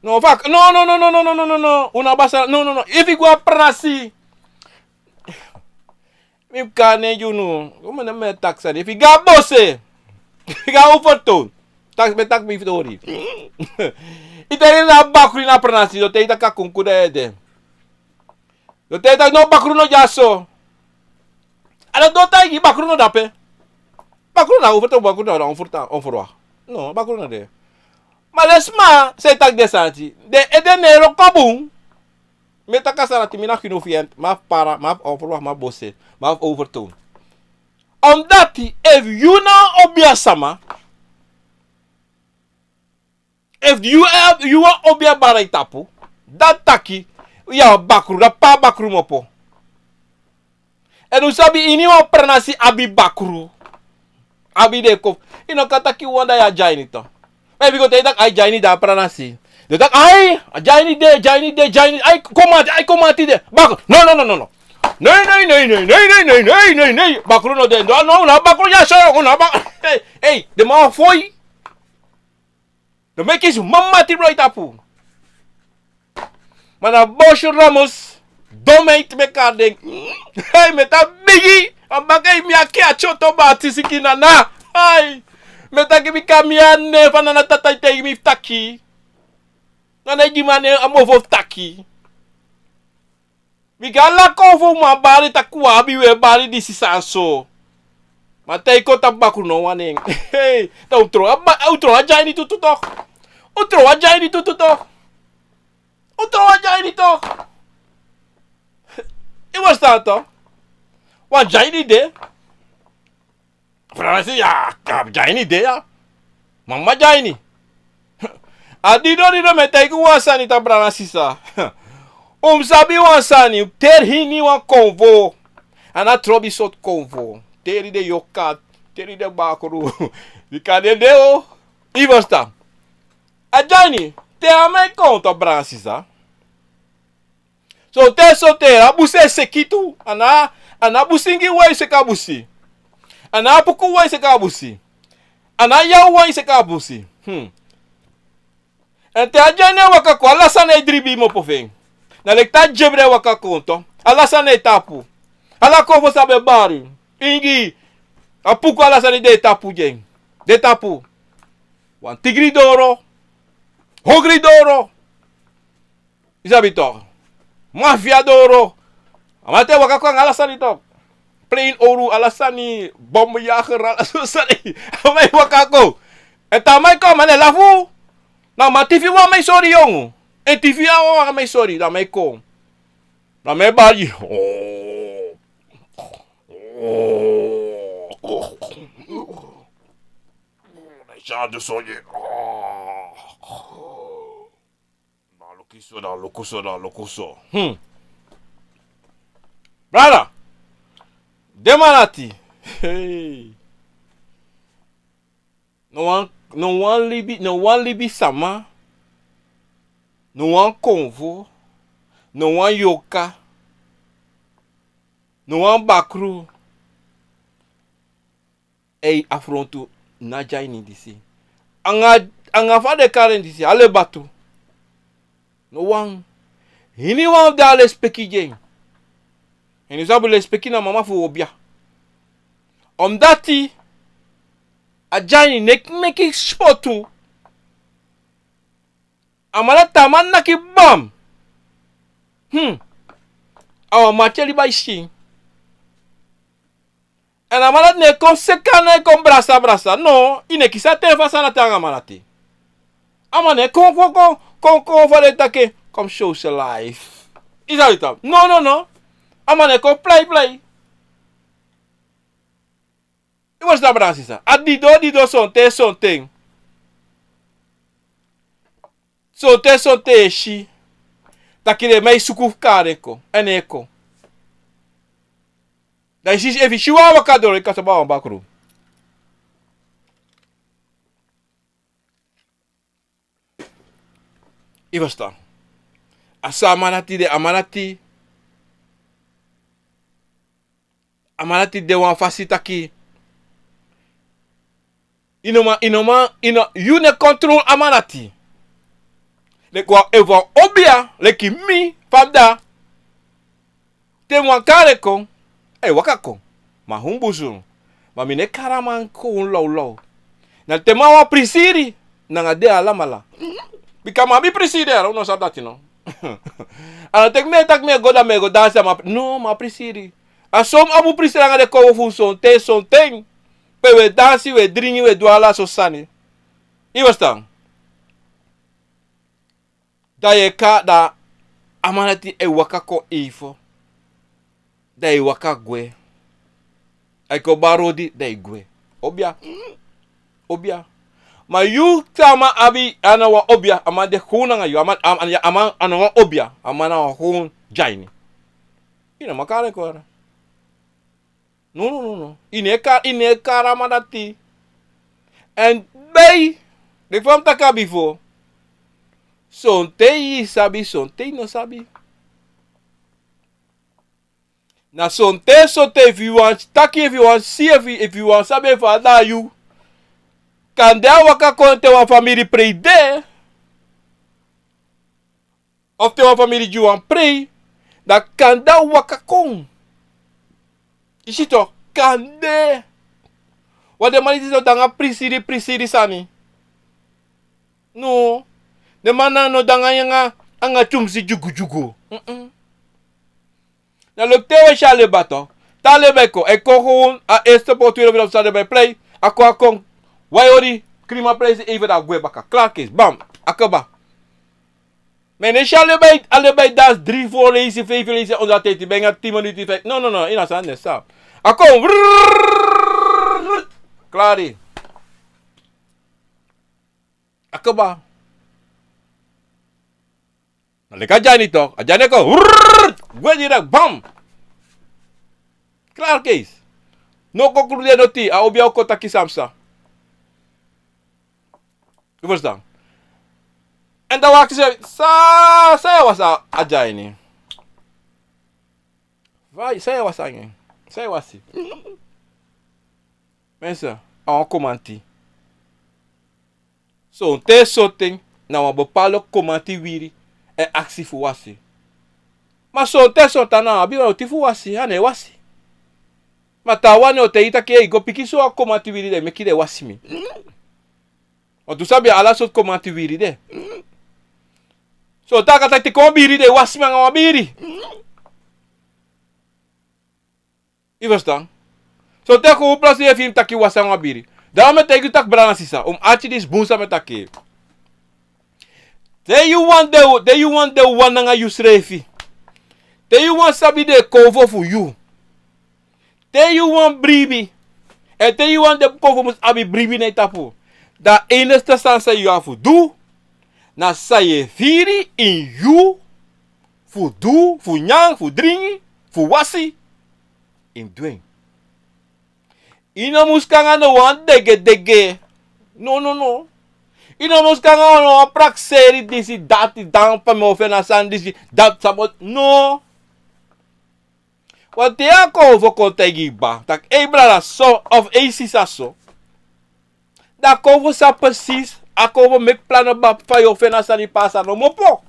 No fak no no no no no no no no no un no abi a sani no no no efu yu go a pranasi. Mi mus kon na en gi unu. Kon mi na mi e taki sani efu yu go a bose. Yu go a overton. Taki mi e taki mi fu tori. Yu taigi den na a bakru ini a pranasi den o taigi yu taki a kunkun dan yu e de. Den o taigi yu taki no bakru no de a so. A den o taigi yu bakru no de ape. Bakru na overton bakru na onferwa. No bakru no de. Ma den sma san e taki den sani ati den ede no e wroko bun. Mi e taki a sani ati mi na kinu fu yu en mi abi para mi abi overwa mi abi bose mi abi overton. Omdati efu yu na wan obi a sama efu yu abi yu wan obi a bara yu tapu dati taki yu abi bakru dati pe a bakru mus opo. Èn un sabi ini wan pranasi abi bakru. Abi den kon yu no kan taki wan dan yu a dyaini to. Ma efu yu go taigi taki ai dyaini de a pranasi den o taki ai a dyaini de dyaini de dyaini ai kon mati ai kon mati de bakru no no no no no. Nei nei nei nei nei nei nei nei nei nei bakru no de no no un no abi bakru ya so un no abi bakru. Ei den man o foi. No meki yu si mama tiblo yu tapu. Ma na bosi ramos domeit meki a den. Hei mi e tan bigi a baka yu mi a kei a tyoto bati siki nana. Hei mi e taki bika mi a nen fu a nana tata yu taigi mi fu taki. Nana e gi mi a nen a mofo fu taki. Bika ala kon fu un man bari taki un abi un e bari disi sani so. Ma te yu kon tapu bakru no wani en. Hei dan un tron a dyaini tutu tok'. Un tron a dyaini tutu tok'. Un tron a dyaini tok'. Yu mus tan tok'. Wan dyaini de. Fransi ya a dyaini de ya. Mama dyaini. A dido dido mi e taigi un wan sani tan brada sisa. Un mus sabi wan sani teri hini wan konvo. A na trobi sortu konvo teri den yoka teri den bakru. Bika den de o. Yu fustan? A dyaini te a man e kon tok' brada sisa. Sonten sonten a busi e seki tu. A na a busi ngi wan e seki a busi. A na a puku wan e seki a busi. A na a yaw wan e seki a busi. Èn te a dyaini e waka kon ala sani e dribi yu mopo fu en. Na leki te a dyebri e waka kon, ala sani e tapu. Ala konfo san ben bari. Ingi. A puku, ala sani de tapu gi en. De tapu. Wan tigri doro. Hogri doro. Yu sabi tok. Mafia doro. A man e waka kon anga ala sani tok. Plane owru, ala sani, bommenjager, ala sani. A man e waka kon. Èn te a man e kon, a man e lafu. Na a man tifi wan man e sori, yongu. Èn tifi a wan man e sori, na a man e kon. Na a man e bari. Oh. Oh. Oh. Oh. Na luku so, na luku so, na luku so. Hmm. Brada, den man dati. Hey. No wan, no wan libi, no wan libisama, no wan konfo, no wan yorka, no wan bakru. Ei, afrontu na a dyani disi. Anga, anga fa den e kari en disi, a leba tu. No wan. Iniwan de a lespeki gi en. Èn yu sabi lespeki na mama fu obia. Omdati a dyani no e meki spotu. A man dati, a man naki bam. Hmm. A wan mati e libi a yu skin. Èn a man dati no e kon seka, no e kon brasa brasa. No, yu no e kisi a ten fu a sani dati anga a man dati. A man no e kon, kon, kon, kon, kon fa den e taki, kon socialize. Yu sabi tok. No, no, no. A man no e kon plei, plei. Yu mus sabi, brada, sisa. A dido, dido, sonten, sonten. Sonten, sonten yu e si taki den man e suku fu kari en kon, èn no e kon. Dan yu si, efu yu si wan waka doro, yu kan sabi a wan bakru. Yu ferstan? A so a man dati de, a man dati. A man dati de wan fasi taki. Yu no man, yu no man, yu no, yu no e kontrol a man dati. Leki wan, efu wan obia, leki mi, fa mi de. Te mi wani kari en kon, a e waka kon. Ma hun busu. Ma mi no e kari a man kon lawlaw. Na te mi abi wan prisiri, nanga den alamala. Bika mi abi prisiri, a no sabi dati no. A no teki mi e taki mi e go, dan mi e go dansi a man. No, mi abi prisiri. A so mi abi prisiri anga den konfo fu sonten, sonten. Pe wi e dansi, wi e dringi, wi e du ala so sani. Yu ferstan? Dan yu e kon, dan a man dati e waka kon efu. Dan yu waka gwe. A e kon bari odi, dan yu gwe. Obia. Obia. Ma yu sama abi, a no wan obia, a man de gewoon nanga yu, a man, a, a, a man, a no wan obia, a man na wan gewoon dyani. Yu no man kari en kon. No, no, no, no. Yu no e ka-, yu no e kari a man dati. Èn bei, leki fa mi taki a bifo. Sonten yu sabi, sonten yu no sabi. Na sonten, sonten efu yu wani taki, efu yu wani si, efu, efu yu wani sabi efu a de na yu. Kande a waka kon te wan famiri prei de. Of te wan famiri gi wan prei, dan kande a waka kon. Yu si tok, kande. Wan den man disi no de anga prisiri, prisiri sani. No. Den man na no de anga yu anga, anga tyumsi dyugudyugu. Mm-mm. Na leki te wi e si a leba tok. Te a leba e kon, a e kon gewoon, a eerste pot, tweede pot, a leba e plei. A kon, a kon. Wan yori, krima prei, even dan a gwe baka. Klaar, keis. Bam. A kaba. Ma yu no e si a leba e, a leba e dansi dri, fo leisi, feifi leisi, ondro a tenti, ben anga tin minuti, feifi. No, no, no, yu no sabi san den sa. A kon, wrrrr, klari. A kaba. Na leki a dyani tok, a dyani e kon, wrrrr, gwe direct, bam. Klari, keis. No kon krudu noti, a obia o kon taki san psa. Yu ferstan? Èn dan wi aksi, san, san yu e wasi a dyani? Fa, san yu e wasi anga en? San yu e wasi? Mensen, a wan komanti. Sonten, sonten, na wan bepaalde komanti wiri e aksi fu wasi. Ma sonten sonten a no abi wan oti fu wasi, a no e wasi. Ma taawan o taigi taki: "Ei, go piki so wan komanti wiri, dan meki den wasi mi." Wantu sabi ala sortu komanti wiri de. Sonten a kan taki: "Teki wan biri, dan wasi mi nanga wan biri." I ferstan? Sonten a kon wan plasi, yu e firi mi taki wasi nanga wan biri. Dan mi e taigi yu taki, brada nanga sisa, un mus arki disi bun san mi e taki. Te yu wani de, te yu wani de wan nanga yusrefi. Te yu wani sabi den konfo fu yu. Te yu wani bribi. Èn te yu wani de konfo mus abi bribi na yu tapu. Dan a enigste sani san yu abi fu du, na san yu e firi ini yu fu du, fu nyan, fu dringi, fu wasi, yu mus du en. Yu no mus kon nanga no wan degedege. No, no, no. Yu no mus kon nanga no wan prakseri disi, dati, dan pe mi o feni a sani disi, dati, sabo, no. Wanten a konfo kon taigi yu kaba taki: "Ei, brada so," of "Ei, sisa so." Dan a konfo sabi precies, a konfo meki plan kaba fa yu o feni a sani, pe a sani o opo.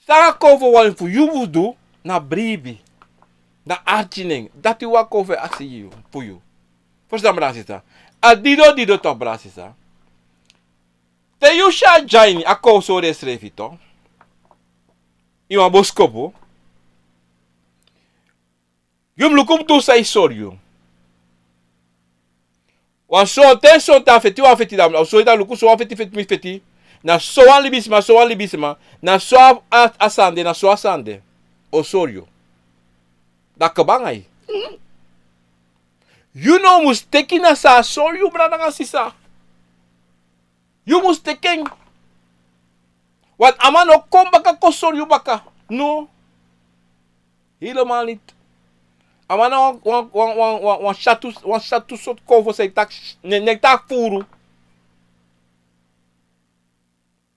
San a konfo wani fu yu fu du, na bribi, na arki nen. Dati wan konfo e aksi yu, fu yu. Ferstan, brada nanga sisa. A dido dido tok, brada nanga sisa. Te yu si a dyaini a kon sori ensrefi tok, ini wan boskopu, yu mus luku bun san yu sori yu. Wan sonten sonten a feti, wan feti, dan a o sori, dan luku, so wan feti feti mi feti. Na so wan libisma, so wan libisma. Na so a, a, a sani de, na so a sani de. O sori yu. Dan kaba nanga yu. Yu no mus teki na san a sori yu, brada nanga sisa. Yu mus teki en. Want a man no kon baka kon sori yu baka. No. Helemaal niet. A man na wan, wan, wan, wan, wan, wan syatu, wan syatu sortu konfo san e taki, ne, ne taki furu.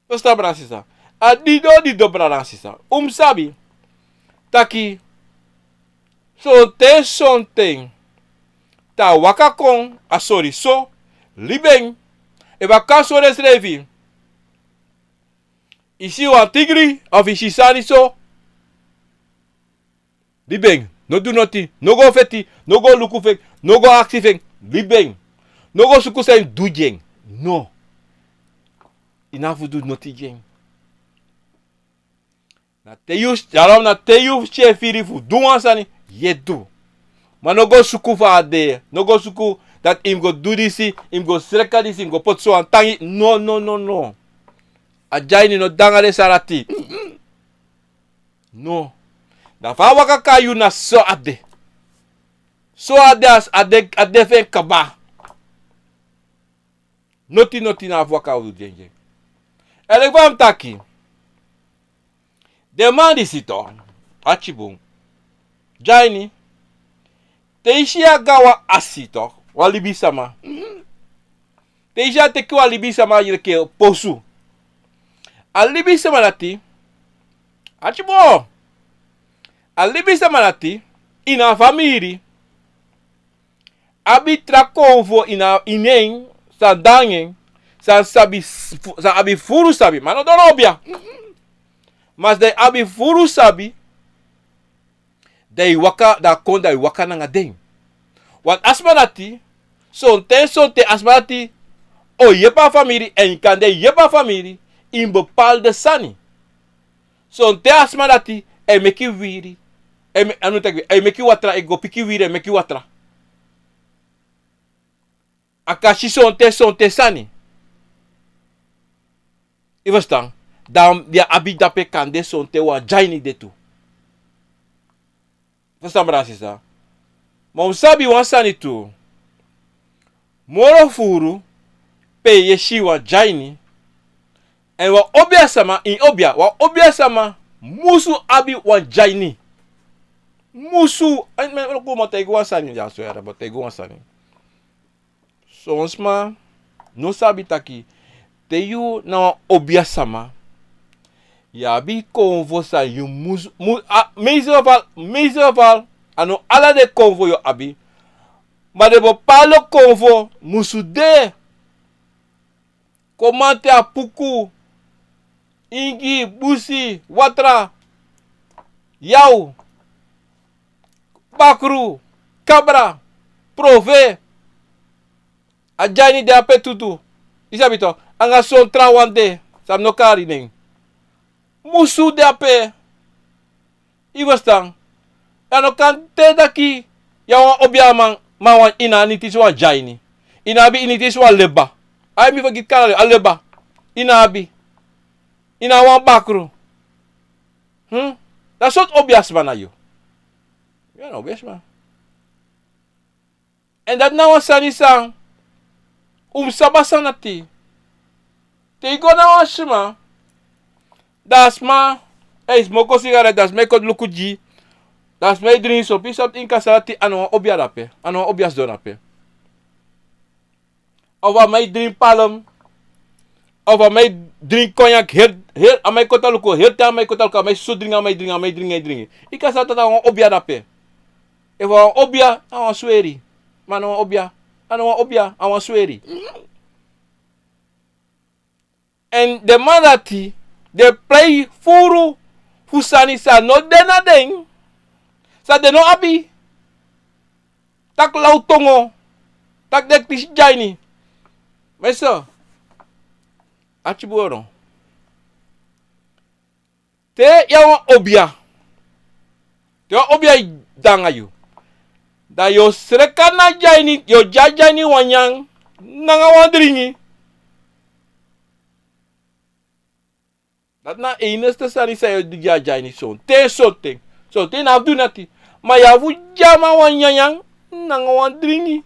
Ferstan, brada nanga sisa. A dido dido, brada nanga sisa. Un mus sabi taki sonten sonten te a waka kon, a sori so, libi en. Efu a kon a sori ensrefi, yu si wan tigri, of yu si sani so, libi en. No du noti, no go feti, no go luku fu en, no go aksi fu en, libi en. No go suku san yu mus du gi en. No. Yu no abi fu du noti gi en. Na te yu, yalom, na te yu si en firi fu du wan sani, yu e du. Ma no go suku fa a de, no go suku dati yu mus go du disi, yu mus go sreka disi, yu mus go poti so wan tangi. No, no, no, no. A dyaini no de nanga den sani dati. No. Dan fa a waka kon na yu, na so a de. So a de, a de, a de fu en kaba. Noti, noti no abi fu waka fu du gi en. Èn leki fa mi taki, den man disi tok, arki bun. Dyaini, te yu si a go na wan asi tok, wan libisama. Te yu si a teki wan libisama enke posu. A libisama dati, arki bun. A libisama dati, ini a famiri, abi tra konfo ini en, san de nanga en, san sabi, san abi furu sabi, ma no doro obia. Ma san den abi furu sabi, dan yu waka, dan a kon dan yu waka nanga den. Want a sma dati, sonten, sonten a sma dati o yepi a famiri, èn kande yepi a famiri ini bepaalde sani. Sonten a sma dati e meki wiri. E me-, a no taki, e meki watra, e go piki wiri, e meki watra. A kan si sonten, sonten sani. Yu ferstan? Dan yu abi dape kande sonten wan dyaini de tu. Ferstan, brada nanga sisa? Ma un sabi wan sani tu. Moro furu pe yu e si wan dyaini. Èn wan obiasama, ini obia, wan obiasama musu abi wan dyaini. Musu, èn mi o kon taigi wan sani, ya so ya, mi o taigi wan sani. Son sma no sabi taki, te yu na wan obiasama, yu abi konfo san yu musu, mu-, a, meeste geval, meeste geval, a no ala den konfo yu abi, ma den bepaalde konfo musu de. Kon mamanten a puku. ingi, busi, watra, yaw, bakru, kabra, prove. A dyaini de ape tutu. Yu sabi to, anga son trawan de, san mi no kari nen. Musu de ape. Yu ferstan? A no kan te taki yu a wan obiaman, ma wan ini a niti si wan dyaini. Yu no abi ini te si wan leba. Ai, mi fergiti kari a leba. Yu no abi. Yu no abi wan bakru. Hmm? Dan sortu obiasma na yu? Yu na obiasma. Èn dati na wan sani san un mus sabi a sani dati. Te yu go na wan sma, dan a sma e smoko sigaret, dan a sma e koti luku gi, dan a sma e dringi sortu sortu ini kasa dati, a no wan obia dape, a no wan obia sidon dape. Of a man e dringi palm, of a man e dringi konyak, heri, heri, a man e koti a luku, heri ten a man e koti a luku, a man e susu dringi, a man e dringi, a man e dringi, e dringi. Yu kan sabi taki a no wan obia dape. Efu a wan obia, a wan sweri. Ma a no wan obia. A no wan obia, a wan sweri. Èn den man dati, den e prei furu fu sani san no de na den. San den no abi. Taki law tongo. Taki den e kisi dyaini. Mensen, arki bun. Te yu a wan obia, te wan obia de anga yu, dan yu o sreka na dyaini, yu o gi a dyaini wan nyan nanga wan dringi. Dati na a enigste sani san yu o du gi a dyaini sonten, sonten. Sonten yu no abi du noti. Ma yu abi fu gi a man wan nyanyan nanga wan dringi.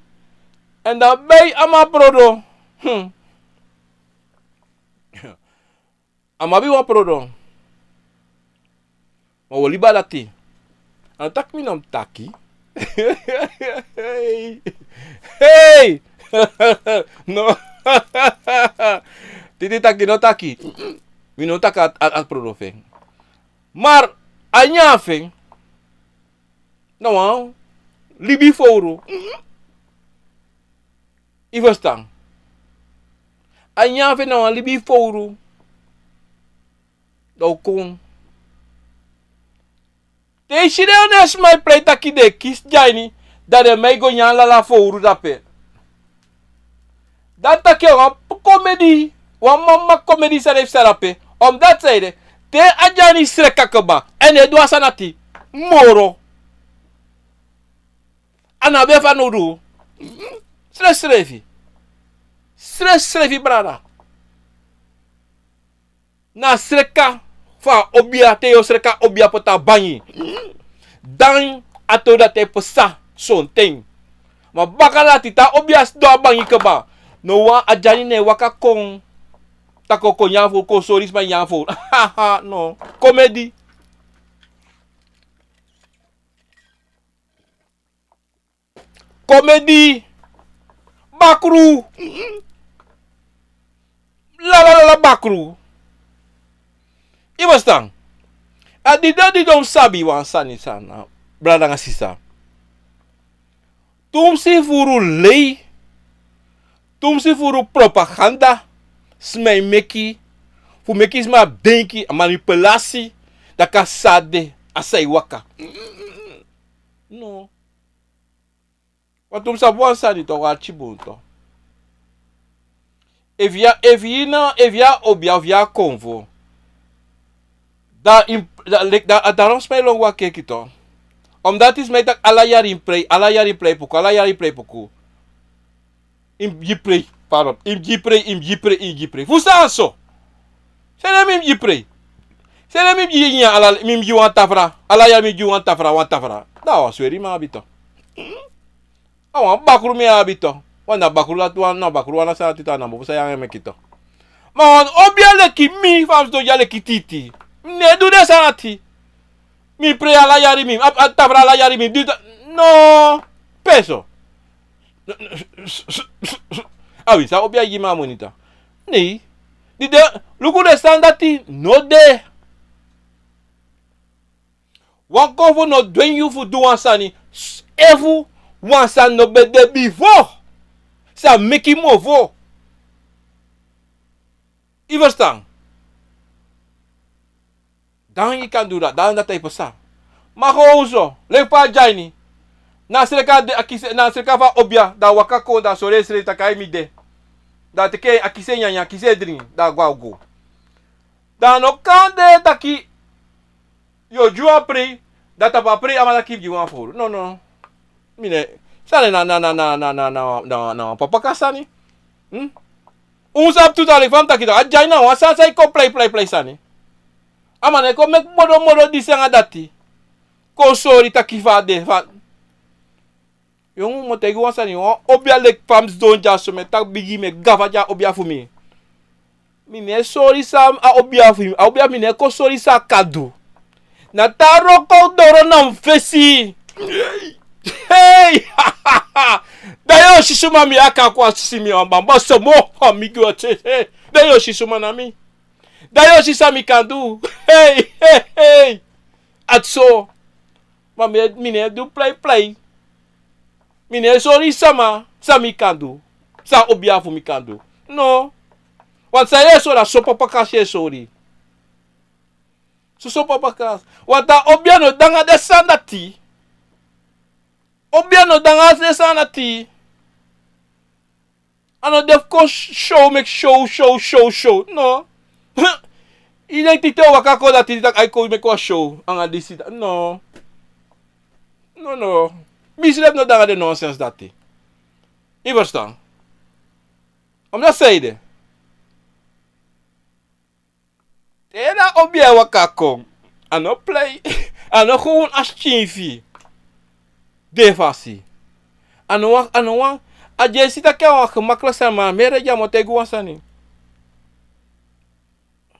Èn dan bei a man prodo. Hmm. A man abi wan prodo. Ma wi o libi a dati. A no taki mi no mus taki. Hei! Hei! No. Titi taki no taki. Mi no taki a, a, a prodo fu en. Ma a nyan fu en na wan libi fowru. Yu ferstan? A nyan fu en na wan libi fowru. Dan un kon. Te yu si den nen sma e prei taki den e kisi dyaini, dan den man e go nyan lala fowru dape. Dati taki a wan komedi, wan mama komedi sani e psa dape. Omdat san ede, te a dyaini sreka kaba, èn den e du a sani dati moro. A no abi en fanowdu. Srefsrefi. Srefsrefi, brada. Na sreka fu a obia, te yu o sreka obia poti a bangi. Dan a tori dati e psa sonten. Ma baka dati te a obia sidon a bangi kaba, no wan a dyaini no e waka kon. Taki kon nyan fowru, kon sori sma nyan fowru. No. Komedi. Komedi. Bakru. Lala lala bakru. Yu ferstan? A didon didon un sabi wan sani san, brada nanga sisa. Tumsi furu lei, tumsi furu propaganda sma e meki, fu meki sma denki, a manipulasi, dati a sa de, a sa e waka. No. Wantu un sabi wan sani tu, wan arki bun tu. Efu yu a, efu yu na, efu yu a obia, efu yu a konfo, dan yu, dan, leki, dan a daron sma e lon go a kerki tu. Omdat sma e taki ala yari yu mus prei, ala yari yu mus prei puku, ala yari yu mus prei puku. Yu mus gi prei, pardon. Yu mus gi prei, yu mus gi prei, yu mus gi prei. Fu san so? Sende mi mus gi prei. Sende mi mus gi nyan, ala, mi mus gi wan tafra. Ala yari mi mus gi wan tafra, wan tafra. Dan a wan sweri mi abi tu. A wan bakru mi abi tu. Wan na bakru dati, wan na bakru, wan na san dati tu, a na mofu san yu nanga en meki tu. Ma wan obia leki mi, fa mi sidon dya leki titi, mi no e du den sani dati. Mi prei ala yari mi, a, a tafra ala yari mi, di ta-, no. Pe so? A winsi a obia e gi mi a moni tu. Nei. Di de, luku den sani dati no de. Wan konfo no dwengi yu fu du wan sani, s-, efu wan sani no ben de bifo san meki mofo. Yu ferstan? Dan yu kan du dati, dan dati e pasa. Ma gewoon so, leki fa a de a ini. Na a sreka de, a kisi, na a sreka fu a obia, da a waka kon, da a sori ensrefi taki a ini mi de. Da a teki a kisi en nyanyan, a kisi en dringi, da a go, a go. Da a no kan de taki, yu o gi wan prei, da tapu a prei a man taki gi wan fowru. No, no. Mi no e, sani na, na, na wan papa kaba sani. Hmm? Un sabi tu taki fa mi taki taki, a de a ini a wan sani san e kon plei, plei, plei sani. A man no e kon meki modo, modo disi anga dati. Kon sori taki fa a de, fa. Yongu, mi o taigi wan sani, wan obia leki fa mi sidon dyaso, mi e taki bigi, mi e gafa gi a obia fu mi. Mi no e sori san a obia fu mi, a obia fu mi no e kon sori san a kan du. Na te a wroko doro na mi fesi. Hei! Da yu o si suma mi, a kan kon a sisi mi, a bamba somo, a mi gi wan te, hei. Da yu o si suma na mi. Da yu o si san mi kan du. Hei, hei, hei. Ati so. Ma mi, mi no e du plei, plei. Mi no e sori sama san mi kan du. San a obia fu mi kan du. No. Want san yu e sori, a so papa kaba yu e sori. So, so papa kaba. Want a obia no de anga den sani dati. Obia no de anga den sani dati. A no de fu kon show, meki show, show, show, show. No. Yu denki te yu waka kon dati, taki a e kon meki wan show anga disi, dati. No. No, no. Mi srefi no de anga den nonsens dati. Yu ferstan? Omdat a sani de. Te na obia e waka kon, a no plei, a no gewoon a skin fu yu. De fasi. A no wan, a no wan, a dyesi taki a wan gemakkelijk sani, ma mi e redi, a mi o taigi wan sani.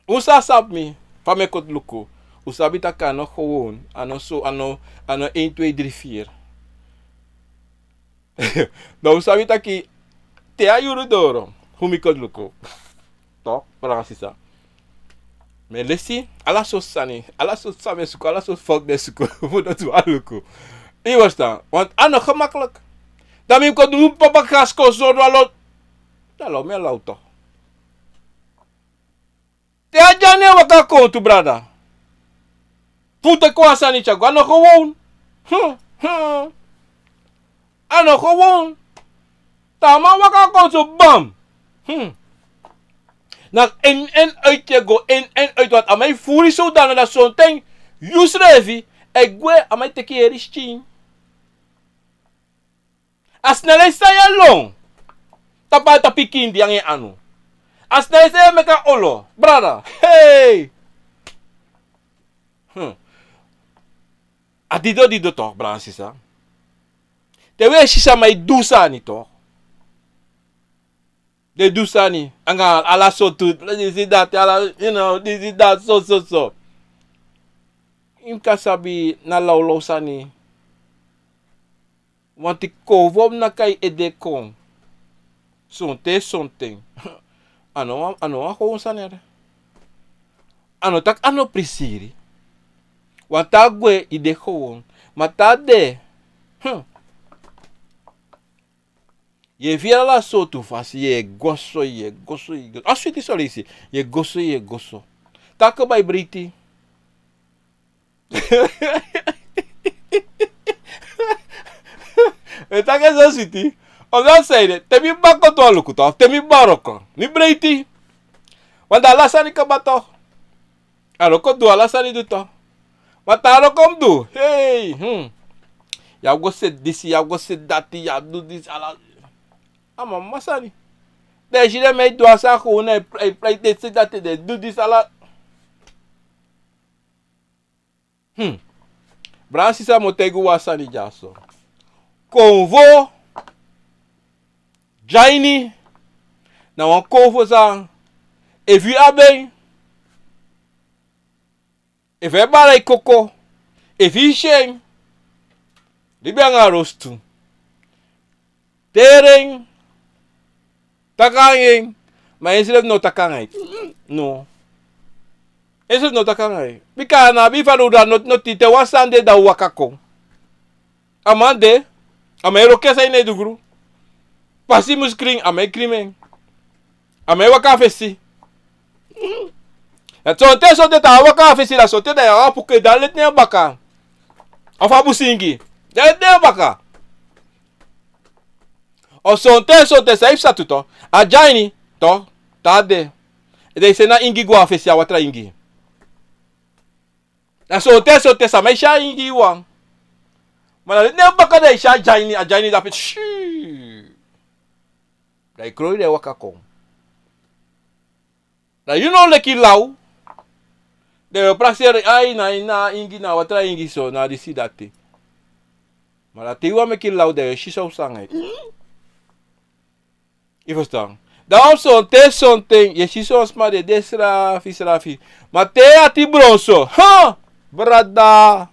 Un sa sabi mi, fa mi e kon luku. Un sabi taki a no gewoon, a no so, a no, a no één, twee, drie, vier. Dan un sabi taki, te a yuru doro, fu mi kon luku. Toch, brada sisa. Mi e lesi, ala sortu sani, ala sortu sani mi e suku, ala sortu fout mi e suku, fu dati wan luku. Yu ferstan, want a no gemakkelijk. Dan mi kon du papa kaba kon sori wan lot. Dan lo mi e law toch. Te a dyani e waka kon tu, brada. Fu teki wan sani tyari go, a no gewoon. Hmm, hmm. A no gewoon. Te a man waka kon so bam. Hmm. Na in en uit yu e go, in en uit, want a man e furu yu so dan na sonten. Yu srefi e gwe, a man e teki yu heri skin. A snelheid san yu e lon. Tapu a tapu pikin di anga en anu. A snelheid san yu e meki a olo. Brada. Hey! Hmm. A dido dido toch, brada sisa. Te wi e si sama e du sani toch. Den du sani. Anga ala sortu. Disi dati, ala, you know, disi dati, so, so, so. Yu kan sabi na lawlaw sani. Want yu kon fu naki a yu ede kon. Sonten, sonten. A no wan, a no wan gewoon sani. A no taki a no prisiri. Want te a gwe yu de gewoon. Ma te a de. Hmm. Yu e firi ala sortu fasi, yu e go so, yu e go so, yu e go so. A switi so leisi, yu e go so, yu e go so. Te a kaba yu breiti. E taki en so switi. Omdat a sani de, te mi baka tu a luku toch, te mi baka wroko, mi breiti. Want ala sani kaba toch. A wroko du, ala sani du toch. Ma te a wroko mu du, hey, hmm. Yu abi go seti disi, yu abi go seti dati, yu abi du disi, ala. A mama sani. Den e si den man e du a sani gewoon, e plei, plei, den seti dati, den du disi, ala. Hmm. Brada sisa, mi o taigi wan sani dyaso. Konfo, dyani, na wan konfo san, efu yu abi en, efu yu e bari koko, efu yu si en, libi anga rostu. Teri en, taki anga en, ma ensrefi no taki anga en. No. Ensrefi no taki anga en. Bika a no abi fa a du, da no, no tide wan sani de da a waka kon. A man de, a man e wroko san yu no e du gru. Pasi musu krin, a man e krin en. A man e waka a fesi. Sonten sonten te a waka a fesi, da sonten da yu abi puku, da leti na en baka. Of a busingi, da leti na en baka. Of sonten sonten san yu psa tu, to, a dyaini, to, te a de, den e seni a ingi go a fesi, a watra ingi. Da sonten sonten sama e si a ingi wan. Ma na leti na en baka da yu si a dyaini, a dyaini dape, shii. Da yu kroi, da yu waka kon. Da yu no leki law. Da yu e prakseri, ai, na, na ingi, na watra ingi so, na disi dati. Ma da te yu wani meki law, da yu e si san o psa nanga yu. Yu ferstan? Da wan sonten sonten yu e si son sma de, de srafi srafi. Ma te yu ati bron so, ha! Brada.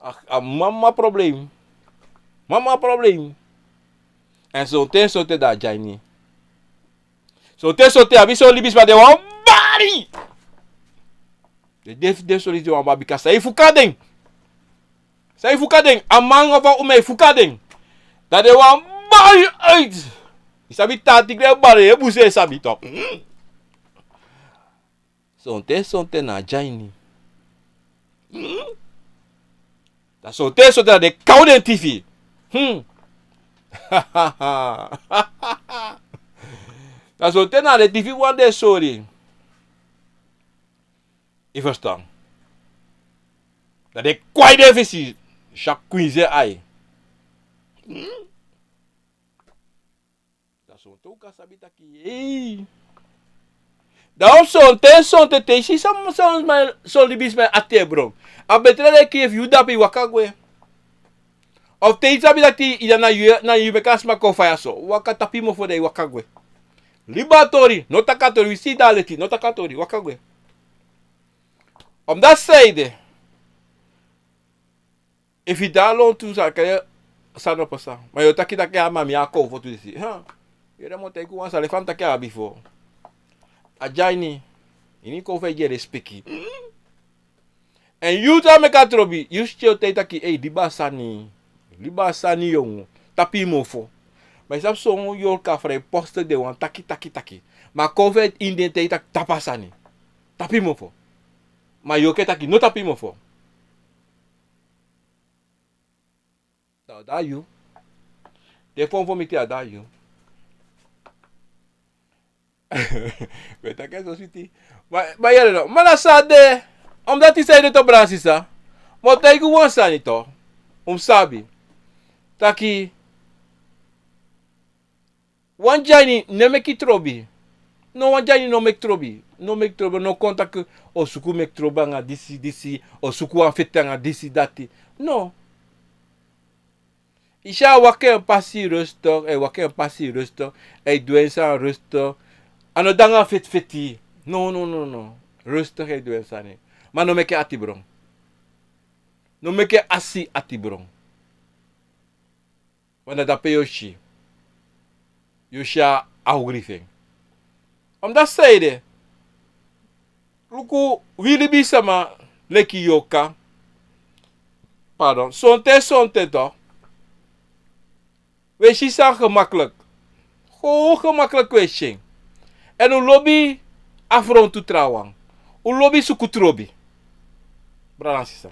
A, a mama problem. Mama problem. Èn sonten sonten da a dyaini. Sonten sonten abi son libisma, den wani bari. Den de fu den sori, den wani bari, bika san e fuka den. San e fuka den, a man of a uma e fuka den. Da den wani bari uit. Yu sabi, tati gre bari, e busi e sabi, to. Sonten sonten na a dyaini. Da sonten sonten na den kaw den tifi. Hmm. Da sonten na den tifi wan den sori. Yu ferstan? Da den kwai den fesi, syakwinsi en ai. Hmm. Da sonten un kan sabi taki, ei. Da wan sonten sonten te yu si son, son, son libisma e ati e bron, a betre leki efu yu dape, yu waka gwe. Of te yu sabi taki yu, na yu, na yu meki a sma kon faya so, waka tapu yu mofo, da yu waka gwe. Libi a tori, no taki a tori, wi si yu da leti, no taki a tori, waka gwe. Omdati san ede, efu yu de a lontu, san kande san no pasa. Ma yu o taki taki a mami, a konfo tu disi. Ha. Yu yere, mi o taigi wan sani, fa mi taki a bifo. A dyaini, ini konfo e gi en respeki. Èn yu te a meki a trobi, yu still o taigi taki, ei, libi a sani. Libi a sani, yongu. Tapu yu mofo. Ma yu sabi son yorka, fri poste, den wani taki, taki, taki. Ma konfo e ini den taigi taki tapu a sani. Tapu yu mofo. Ma yu o kon e taki no tapu yu mofo. Da, da yu. Den fon fon mi te a da yu. We taki en so switi. Ma, ma yere no. Ma na so a de. Omdati san ede, to, brada sisa. Mi o taigi wan sani, to. Un sabi taki wan dyaini no e meki trobi. No, wan dyaini no meki trobi. No meki trobi, no kon taki o suku meki trobi anga disi, disi, o suku wan feti anga disi, dati. No. Yu si a waka en pasi rustig, a e waka en pasi rustig, a e du en sani rustig. A no de anga feti feti. No, no, no, no. Rustig a e du en sani. Ma no meki en ati bron. No meki en asi ati bron. Wan dati, dape yu o si. Yu o si a ogri fu en. Omdati san ede, luku, wi libisma leki yorka. Pardon, sonten sonten, to, wi e si san gemaklik. Gewoon gemaklik wi e si en. Èn un lobi afrontu trawan. Un lobi suku trobi. Brada sisa.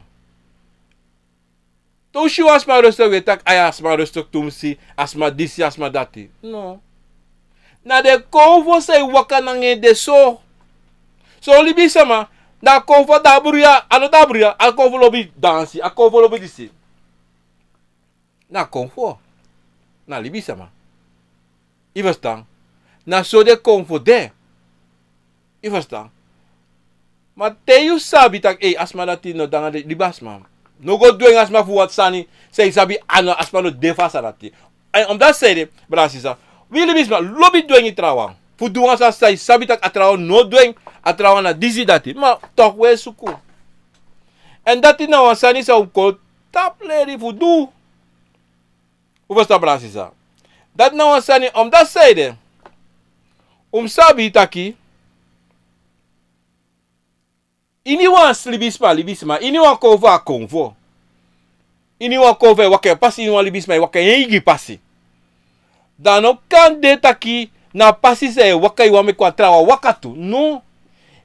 Te un si wan sma rustig, wi e taki, ai, a sma rustig tumsi, a sma disi, a sma dati. No. Na den konfo san yu waka nanga en de so. Son libisma, na konfo, da bruya, a no da bruya, a konfo lobi dansi, a konfo lobi disi. Na konfo. Na libisma. Yu ferstan? Na so den konfo de. Yu ferstan? Ma te yu sabi taki, ei, a sma dati no de anga den libisma. No go dwengi a sma fu wan sani san yu sabi a no, a sma no de fu a sani dati. Èn omdati san ede, brada sisa, wi libisma lobi dwengi trawan. Fu du wan sani san yu sabi taki a trawan no dwengi, a trawan na disi, dati. Ma toch wi e suku. Èn dati na wan sani san un kon tapu leri fu du. Un ferstan, brada sisa? Dati na wan sani, omdati san ede, un mus sabi taki ini wan libisma, libisma, ini wan konfo, a konfo. Ini wan konfo e waka en pasi, ini wan libisma e waka en eigi pasi. Da a no kan de taki na a pasi san e waka yu wani meki wan trawan waka tu. No.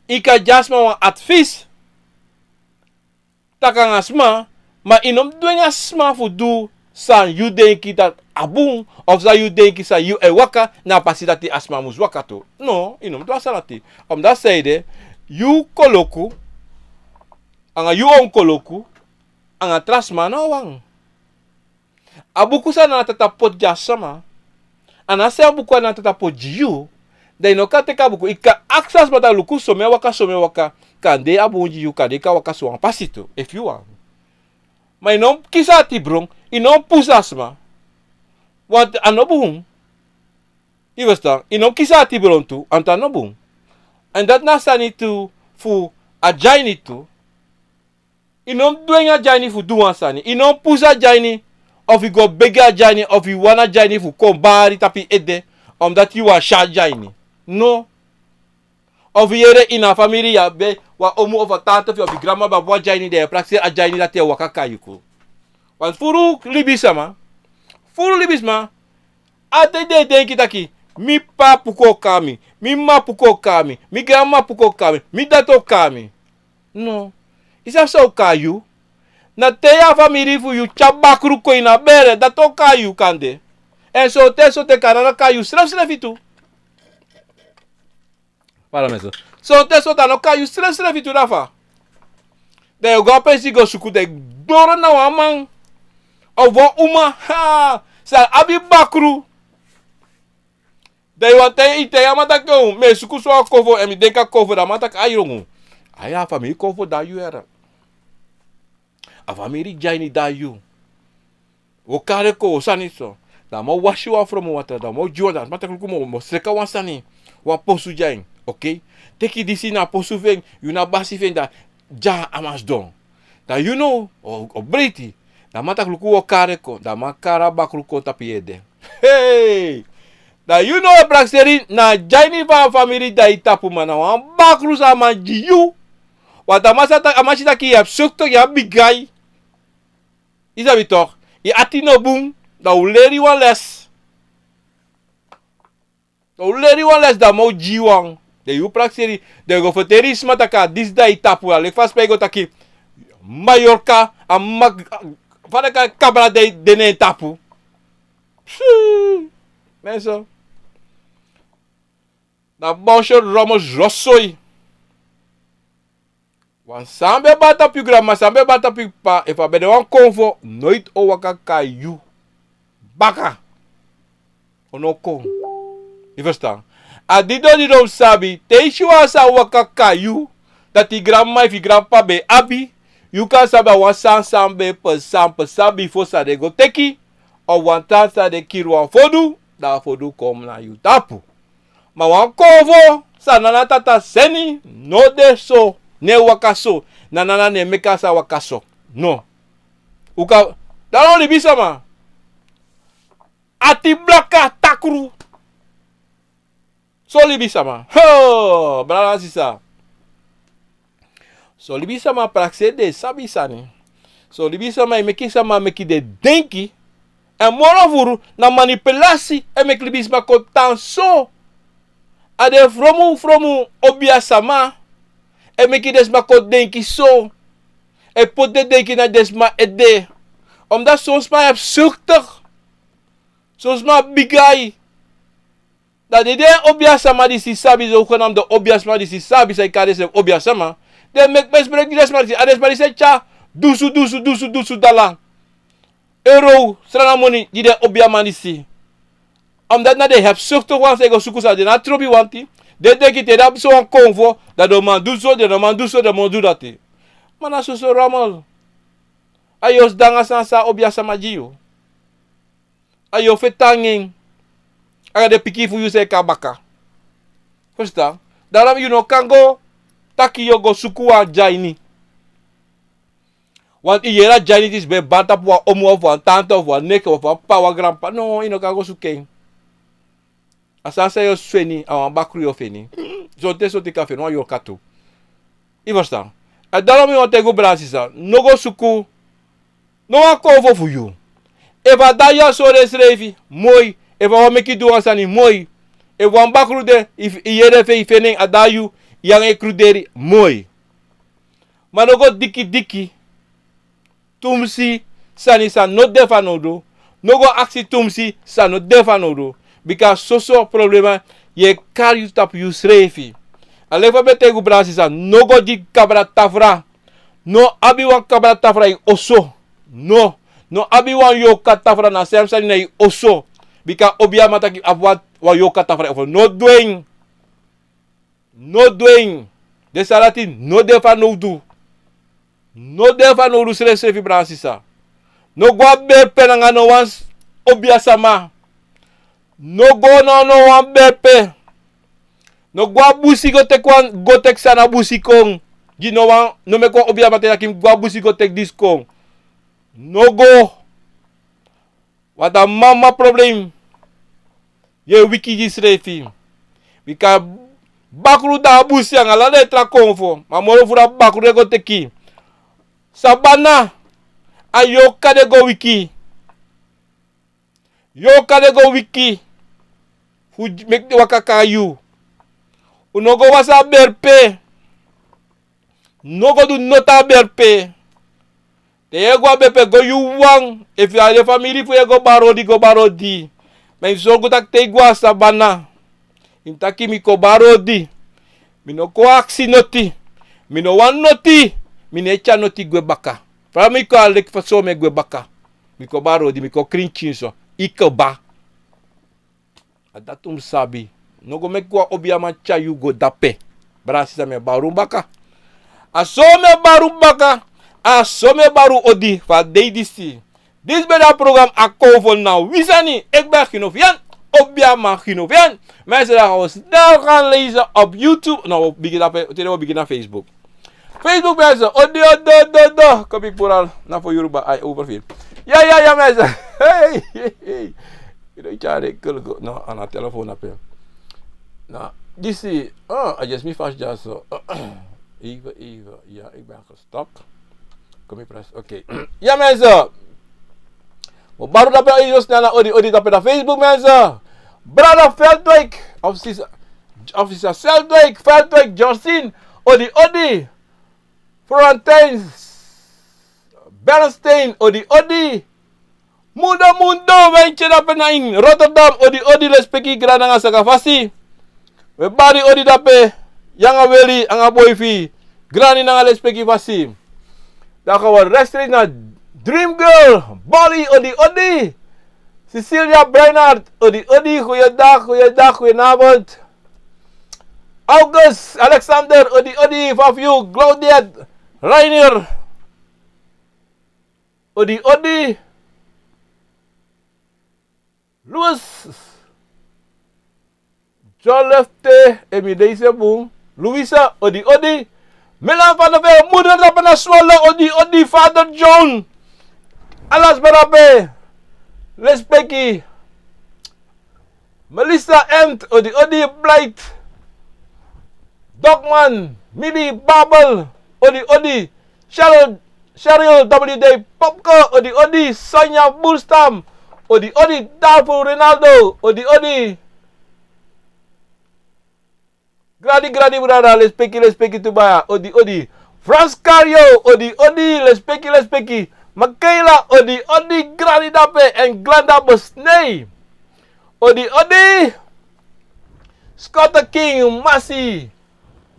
Yu kan gi a sma wan advis, taki nanga sma, ma yu no mus dwengi a sma fu du san yu denki dati a bun, of san yu denki san yu e waka na a pasi dati a sma mus waka tu. No, yu no mus du a sani dati. Omdati san ede, yu koloku, nanga yu own koloku, nanga tra sma na wan. A buku san Nana Tata poti gi a sama, a no a srefi buku a Nana Tata poti gi yu. Dan yu no kan teki a buku, yu kan aksi a sma taki luku, so mi e waka, so mi e waka. Kande a bun gi yu, kande yu kan waka so wan pasi tu, efu yu wani. Ma yu no mus kisi ati bron, yu no mus pusu a sma. Want a no bun. Yu ferstan, yu no mus kisi ati bron tu, want a no bun. Èn dati na sani tu fu a dyaini tu. Yu no mus dwengi a dyaini fu du wan sani. Yu no mus pusu a dyaini, of yu go begi a dyaini, of yu wani a dyaini fu kon bari tapu yu ede, omdati yu wani si a dyaini. No. Of yu yere ini a famiri yu abi wan omu of a tante fi yu, of yu granmama abi wan dyaini, dan yu e prakseri a dyaini dati e waka kon na yu kon. Want furu libisma, furu libisma, a de den e denki taki, mi p'pa puku o kon na mi, mi m'ma puku o kon na mi, mi granmama puku o kon na mi, mi dati o kon na mi. No. Yu sabi san o kon na yu? Na te yu a famiri fu yu tyari bakru kon ini a bere, dati o kon na yu kande. Èn sonten sonten kan Nana kon na yu srefsrefi tu. Pardon, mensen. Sonten sonten a no kon na yu srefsrefi tu, dan fa? Dan yu o go a presi go suku, dan yu doro na wan man of wan uma, ha, san abi bakru. Dan yu wani taigi, yu taigi a man taki, o, mi e suku so wan konfo, èn mi denki a konfo, dan a man taki, ai, rongu. Ai, a famiri konfo de na yu yere. A famiri dyaini de na yu. Wi o kari en kon, wi o sani so. Dan a man o wasi wan fromu watra, dan a man o gi wan, dan a man taki, luku, mi o, mi o sreka wan sani, wan posu gi en. Okei. Teki disi na a posu fu en, yu na a basi fu en, dan dya a man sidon. Dan yu now o, o breiti. Dan a man taki, luku, wi o kari en kon. Dan a man kari a bakru kon tapu yu ede. Hei! Dan yu now e prakseri na a dyaini fu a famiri de na yu tapu, ma na wan bakru san a man gi yu. Want a man sa taki, a man si taki yu abi suktu, yu abi bigi ai. Yu sabi toch, yu ati no bun, dan wi leri wan les. Dan wi leri wan les, dan a man o gi yu wan. Dan yu prakseri, dan yu go ferteri sma taki a disi de na yu tapu, a leki fa sma e go taki, Mallorca, a ma, fa den kan kabra de, de na en tapu. Psuu. Mensen. Na bosyo romo zosoi. Wan san ben bari tapu yu granmama, san ben bari tapu yu p'pa, efu a ben de wan konfo, noiti o waka kon na yu baka. O no kon. Yu ferstan? A didon didon mus sabi, te yu si wan san waka kon na yu, dati yu granmama efu yu granp'pa ben abi, yu kan sabi a wan sani san ben psa, psa bifo san den go teki, of wan tan san den kiri wan fodu, dan a fodu kon na yu tapu. Ma wan konfo san Nana Tata seni, no de so, no e waka so, na Nana no e meki a sani waka so. No. Un kan, dan libisama. Ati blaka takru. So libisama. Ho, brada sisa. So libisama prakseri den sabi sani. So libisama e meki sama meki den denki. Èn moro furu na manipulasi e meki libisma kon tan so. A den fromu fromu obiasama e meki den sma kon denki so. E poti den denki na den sma ede. Omdat son sma e abi suktu. Son sma bigi ai. Dan di den obiasama disi sabi, zogenaamde obiasama disi sabi, san e kari densrefi obiasama, den meki misbruik gi den sma disi. A den sma disi e tyari dusu, dusu, dusu, dusu dala, euro, srana moni gi den obiaman disi. Omdat na den hebzuchtig wan san e go suku san den no trobi wanti. Den denki te den abi so wan konfo, dan den o man du so, den no man du so, den o man du dati. Ma na soso rommel. A yu o sidon nanga san san obiasama gi yu. A yu o feti nanga en. Anga den pikin fu yu san e kon na baka. Fusutan? Daarom yu no kan go taki yu o go suku wan dyaini. Want yu yere a dyaini disi ben bari tapu wan omu of wan tante of wan neki of wan p'pa, wan granp'pa. No, yu no kan go suku en. A sani san yu o feni, a wan bakru yu o feni. Sonten sonten yu kan feni wan yorka tu. Yu fusutan? Èn daarom mi wani taigi un, brada, sisa, no go suku no wan konfo fu yu. Efu a de na yu, a sori ensrefi, moi. Efu a wani meki yu du wan sani, moi. Efu wan bakru de, efu yu yere fu en, yu feni en, a de na yu, Yu nanga yu kruderi moi. Ma no go diki diki tumsi sani san no de fanowdu. No go aksi tumsi san no de fanowdu. Bika soso problema yu e kari yu tapu yusrefi. A leki fa mi e taigi un, brada sisa, no go gi kabra tafra. No abi wan kabra tafra na yu oso. No. No abi wan yorka tafra, na sem sani na yu oso. Bika obiaman taki abi wan, wan yorka tafra na yu oso. No du en. No du en. Den sani dati no de fanowdu. No de fanowdu srefsrefi, brada sisa. No go a berpe nanga no wan s-, obiasama. No go na no wan berpe. No go a busi go teki wan, go teki san na busi kon. Gi no wan, no meki wan obiaman taki mi go a busi go teki disi kon. No go. Wan dati mama problem. Yu e wiki gi yusrefi. Bika bakru de na busi anga ala den tra konfo. Ma moro furu a bakru den go teki. Sabana, a yorka den go wiki. Yorka den go wiki. Fu meki den waka kari yu. Un no go wasi a berpe. No go du noti a berpe. Te yu e go a berpe, go yu wawan. Efu yu a den famiri fu yu e go bari odi, go bari odi. Ma yu mus sorgu taki te yu go a sabana, yu mus taki mi kon bari odi. Mi no kon aksi noti. Mi no wani noti. Mi no e tyari noti gwe baka. Fa mi kon a leki fa so mi e gwe baka. Mi kon bari odi, mi kon krin pikinso. Yu kaba. A dati un mus sabi. No go meki wan obiaman tyari yu go dape. Brada sisa, mi e bari un baka. A so mi e bari un baka. A so mi e bari un odi fu a dei disi. Disi ben de a program A Kowfel na wi sani. Ik ben Gino Vian. Obiaman Gino Vian. Mensen, dan gaan we snel gaan lezen op YouTube. No, we beginnen op, we beginnen op Facebook. Facebook mensen, odi, odi, odi, odi. Komi plural, na fu Yoruba, ai, overveel. Ya, ya, ya mensen. Hey, hey, hey. Yu no tyari kuluku. No, a na telefoon ape. Na, disi, ah, a just mi fast just so. Even, even. Ya, ik ben gestopt. Komi press, oké. Ya mensen. Wi o bari dape, yu o si na odi, odi dape na Facebook mensen. Brada Veldwijk, of sisa, of sisa Veldwijk, Veldwijk, Johnson, odi, odi. Florentijn Bernstein, odi, odi. Mundo, mundo, wi e tyari dape na ini Rotterdam, odi, odi, lespeki, grani nanga saka fasi. Wi e bari odi dape, yu nanga weli, nanga boi fu yu, grani nanga lespeki fasi. Dan gaan we rechtstreeks naar Dream Girl, Bali, odi, odi. Cecilia Breinhart, odi, odi, goeiedag, goeiedag, goedenavond. August, Alexander, odi, odi, Fafio, Claudiet, Rainier, odi, odi. Louis, John Lefte, Emi Deisebun, Louisa, odi, odi. Milan van der Vel, moeder dape na Zwolle, odi, odi, vader John. Alas barabe, lespeki. Melissa Ent, odi, odi, Blight. Dokman, Millie Babel, odi, odi. Cheryl, Cheryl W D Popko, odi, odi. Sonja Bulstam, odi, odi. Dalfo Ronaldo, odi, odi. Gradi, gradi, brada, lespeki, lespeki, tubaya, odi, odi. Frans Kario, odi, odi, lespeki, lespeki. Makela, odi, odi, gradi dape, èn Glenda Besnei. Odi, odi. Scotta King, Masi.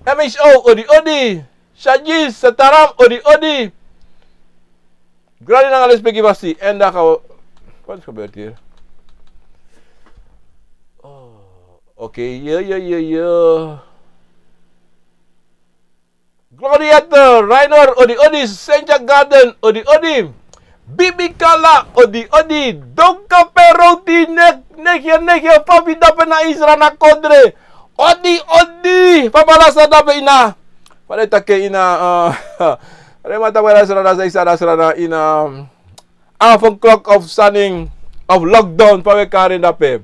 M H O, odi, odi. Shaji, Setaram, odi, odi. Gradi nanga lespeki fasi. En dan gaan we, wat is gebeurd hier? Oh, oké, ja, ja, ja, ja. Gloriette, Reiner, odi, odi, Senja Garden, odi, odi. Bibi Kala, odi, odi. Donka Peroti, nek, nek, nek, papi dape na Israel na kodre. Odi, odi. Papa Rasta dape ina. Papa Rasta dape ina, uh, Rema dape na Israel, na Israel, na Israel, na ina, um, avondklok of sanning of lockdown, fa wi e kari en dape.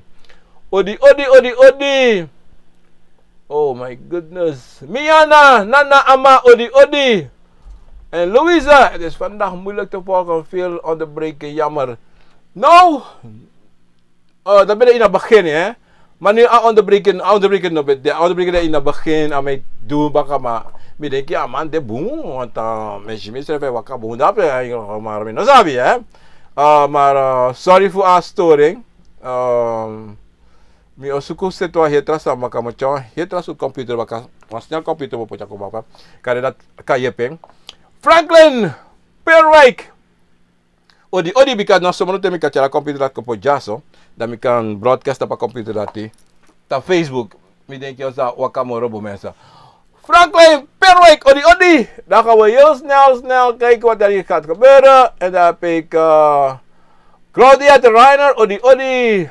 Odi, odi, odi, odi. Oh my goodness. Miana, Nana, Ama, odi, odi. En Louisa, het is vandaag moeilijk te volgen, veel onderbreken, jammer. Nou, uh, dan ben ik in het begin, hè. Ma nu a onderbreking, a onderbreking no ben de, a onderbreking de ini a begin, a mi e du baka, ma mi denki a man de bun, want, eh, mi e si misrefi e waka bun dape, eh, maar mi no sabi, hè. Eh, maar, eh, sorry fu a storing. Ehm, mi o suku seti wan heri tra sani baka, mi o tyari wan heri tra sortu computer baka, wan snel computer mi o poti a kon baka, kande dati kan yepi en. Franklin Perwijk. Odi, odi, bika na so moro te mi kan tyari a computer dati kon poti dyaso, dan mi kan broadcast tapu a computer dati, tapu Facebook. Mi denki yu sa waka moro bun, mensen. Franklin Perwijk, odi, odi. Dan gaan we heel snel, snel kijken wat er hier gaat gebeuren. En dan heb ik, eh, Claudia de Reiner, odi, odi.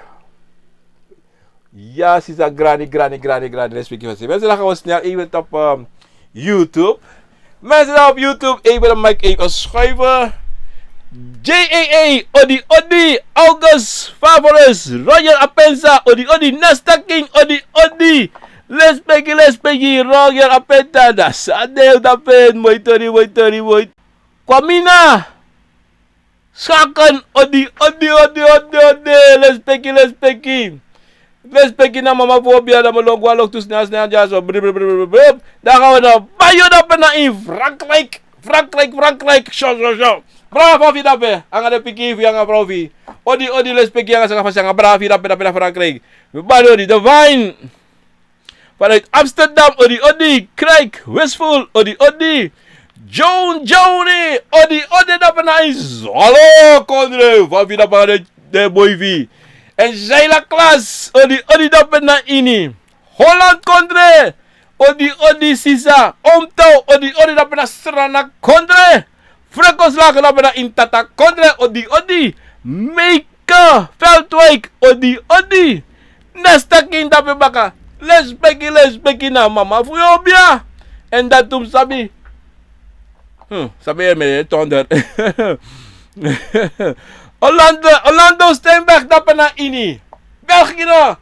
Ya, sisa, grani, grani, grani, grani, respecti fasi. Mensen, dan gaan we snel even op, ehm, YouTube. Mensen, dan op YouTube even de mic even schuiven. J A A, odi, odi. August Favorus, Roger Apensa, odi, odi. Nesta King, odi, odi. Lespeki, lespeki, Roger Apensa, da sade, da pen, moi tori, moi tori, moi. Kwamina. Saken, odi, odi, odi, odi, odi. Lespeki, lespeki. Lespeki na mama fu Obia, dan mi o lon gwe a loktu snel, snel, dyaso. Brib, brib, brib, brib, brib. Dan gaan we naar Bayo, dape na ini Frankrijk. Frankrijk, Frankrijk. Sho, sho, sho. Bravo, fu yu dape. Nanga den pikin fu yu, nanga bravo fu yu. Odi, odi, lespeki, nanga saka fasi, nanga bravo fu yu dape, dape na Frankrijk. Mi bari odi, Divine. Vanuit Amsterdam, odi, odi. Craig Wistful, odi, odi. Joan Johnny, odi, odi, dape na ini Zolo kondre. Fa fu yu dape, den, den boi fu yu. En Sheila Klaas, odi, odi, dape na ini Holland kondre. Odi, odi, sisa. Omto, odi, odi, dape na Sranan kondre. Frekoslagen, dape na ini Tata kondre, odi, odi. Meike Veldwijk, odi, odi. Nesta King, dape baka. Lespeki, lespeki na mama fu yu Obia. En dati un sabi. Hmm, sabi yu, mi e tonder. Orlando, Orlando Steinberg, dape na ini België, na,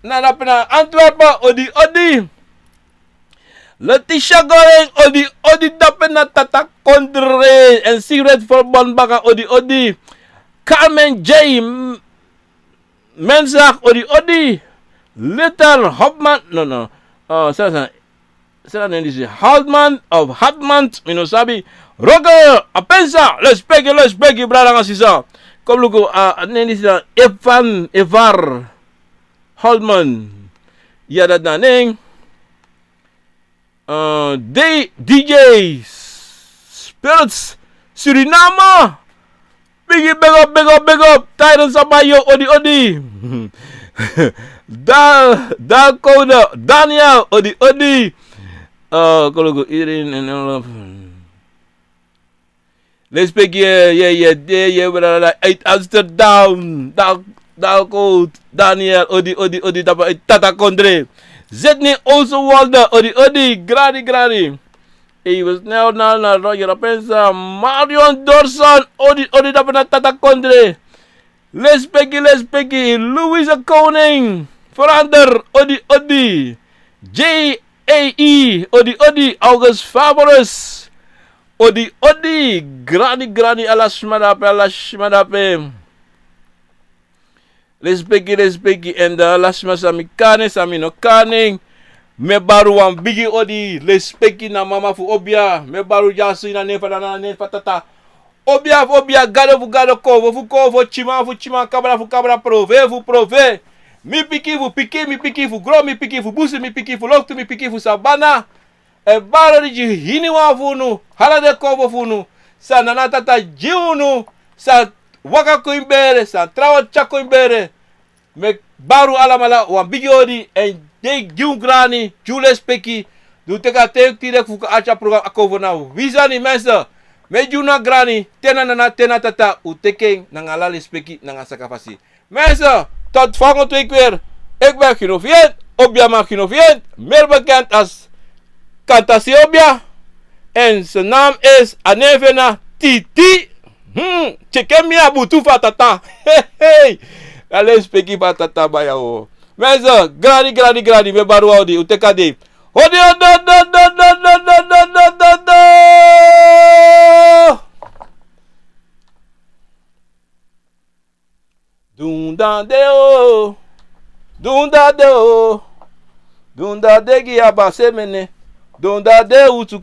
na, dape na Antwerpen, odi, odi. Letitia Goring, odi, odi, dape na Tata kondre. En Sigrid Verbon baka, odi, odi. Carmen J. M-, Mensah, odi, odi. Luther Hopman, no, no. Oh, sala, sala, sala nen disi. Hartman of Hartman, mi no sabi. Roger Apensa, lespeki, lespeki, brada nanga sisa. Kon luku, a, a nen disi na Evan, Evar Holtman. Ya, dati na nen. Eh, D-, D J Spirits Suriname. Bigi, big up, big up, big up. Tyrone Sabayo, odi, odi. Dal, Dal Code, Daniel, odi, odi. Eh, kon luku, Irene en all of. Lespeki, ye, ye, ye, ye, ye, brada, uit Amsterdam. Dal, Dal Code, Daniel, odi, odi, odi, dape, uit Tata kondre. Sydney Ozenwolde, odi, odi, grani, grani. Even snel na, na Roger Apensa. Marion Dorson, odi, odi, dape na Tata kondre. Lespeki, lespeki. Louise Koning, Verander, odi, odi. J A E, odi, odi. August Favorus, odi, odi. Grani, grani, ala sma dape, ala sma dape. Lespeki, lespeki, en ala sma san mi kari, san mi no kari. Mi e bari wan bigi odi, lespeki na mama fu Obia. Mi e bari un dyaso ini a nen fu Tata, na nen fu Tata. Obia fu Obia, gado fu gado, konfo fu konfo, tyiman fu tyiman, kabra fu kabra, profe fu profe. Mi pikin fu pikin, mi pikin fu gron, mi pikin fu busi, mi pikin fu loktu, mi pikin fu sabana. E bari odi gi hiniwan fu unu, ala den konfo fu unu. San Nana Tata gi unu, san waka kon ini bere, san trawan tyari kon ini bere. Mi e bari un alamala wan bigi odi, èn Dei gi un grani, gi un lespeki. Di un teki a ten tide fu kon arki a program, a kon fu na wi sani, mensen. Mi e gi unu a grani, te na Nana, te na Tata, un teki en nanga ala lespeki, nanga saka fasi. Mensen, tot volgende week weer. Ik ben Gino Vient, Obiaman Gino Vient, meer bekend als Kantasi Obia. En zijn naam is Anevena Titi. Hmm, check mi a butu fu Tata. Hey, hey. Ala lespeki fu Tata baya o. Mensen, grani, grani, grani, mi e bari un odi, un teki a dei. Odi, odi, odi. Dundande o. Dundade o. Dundade gi abasemene. Dundade utu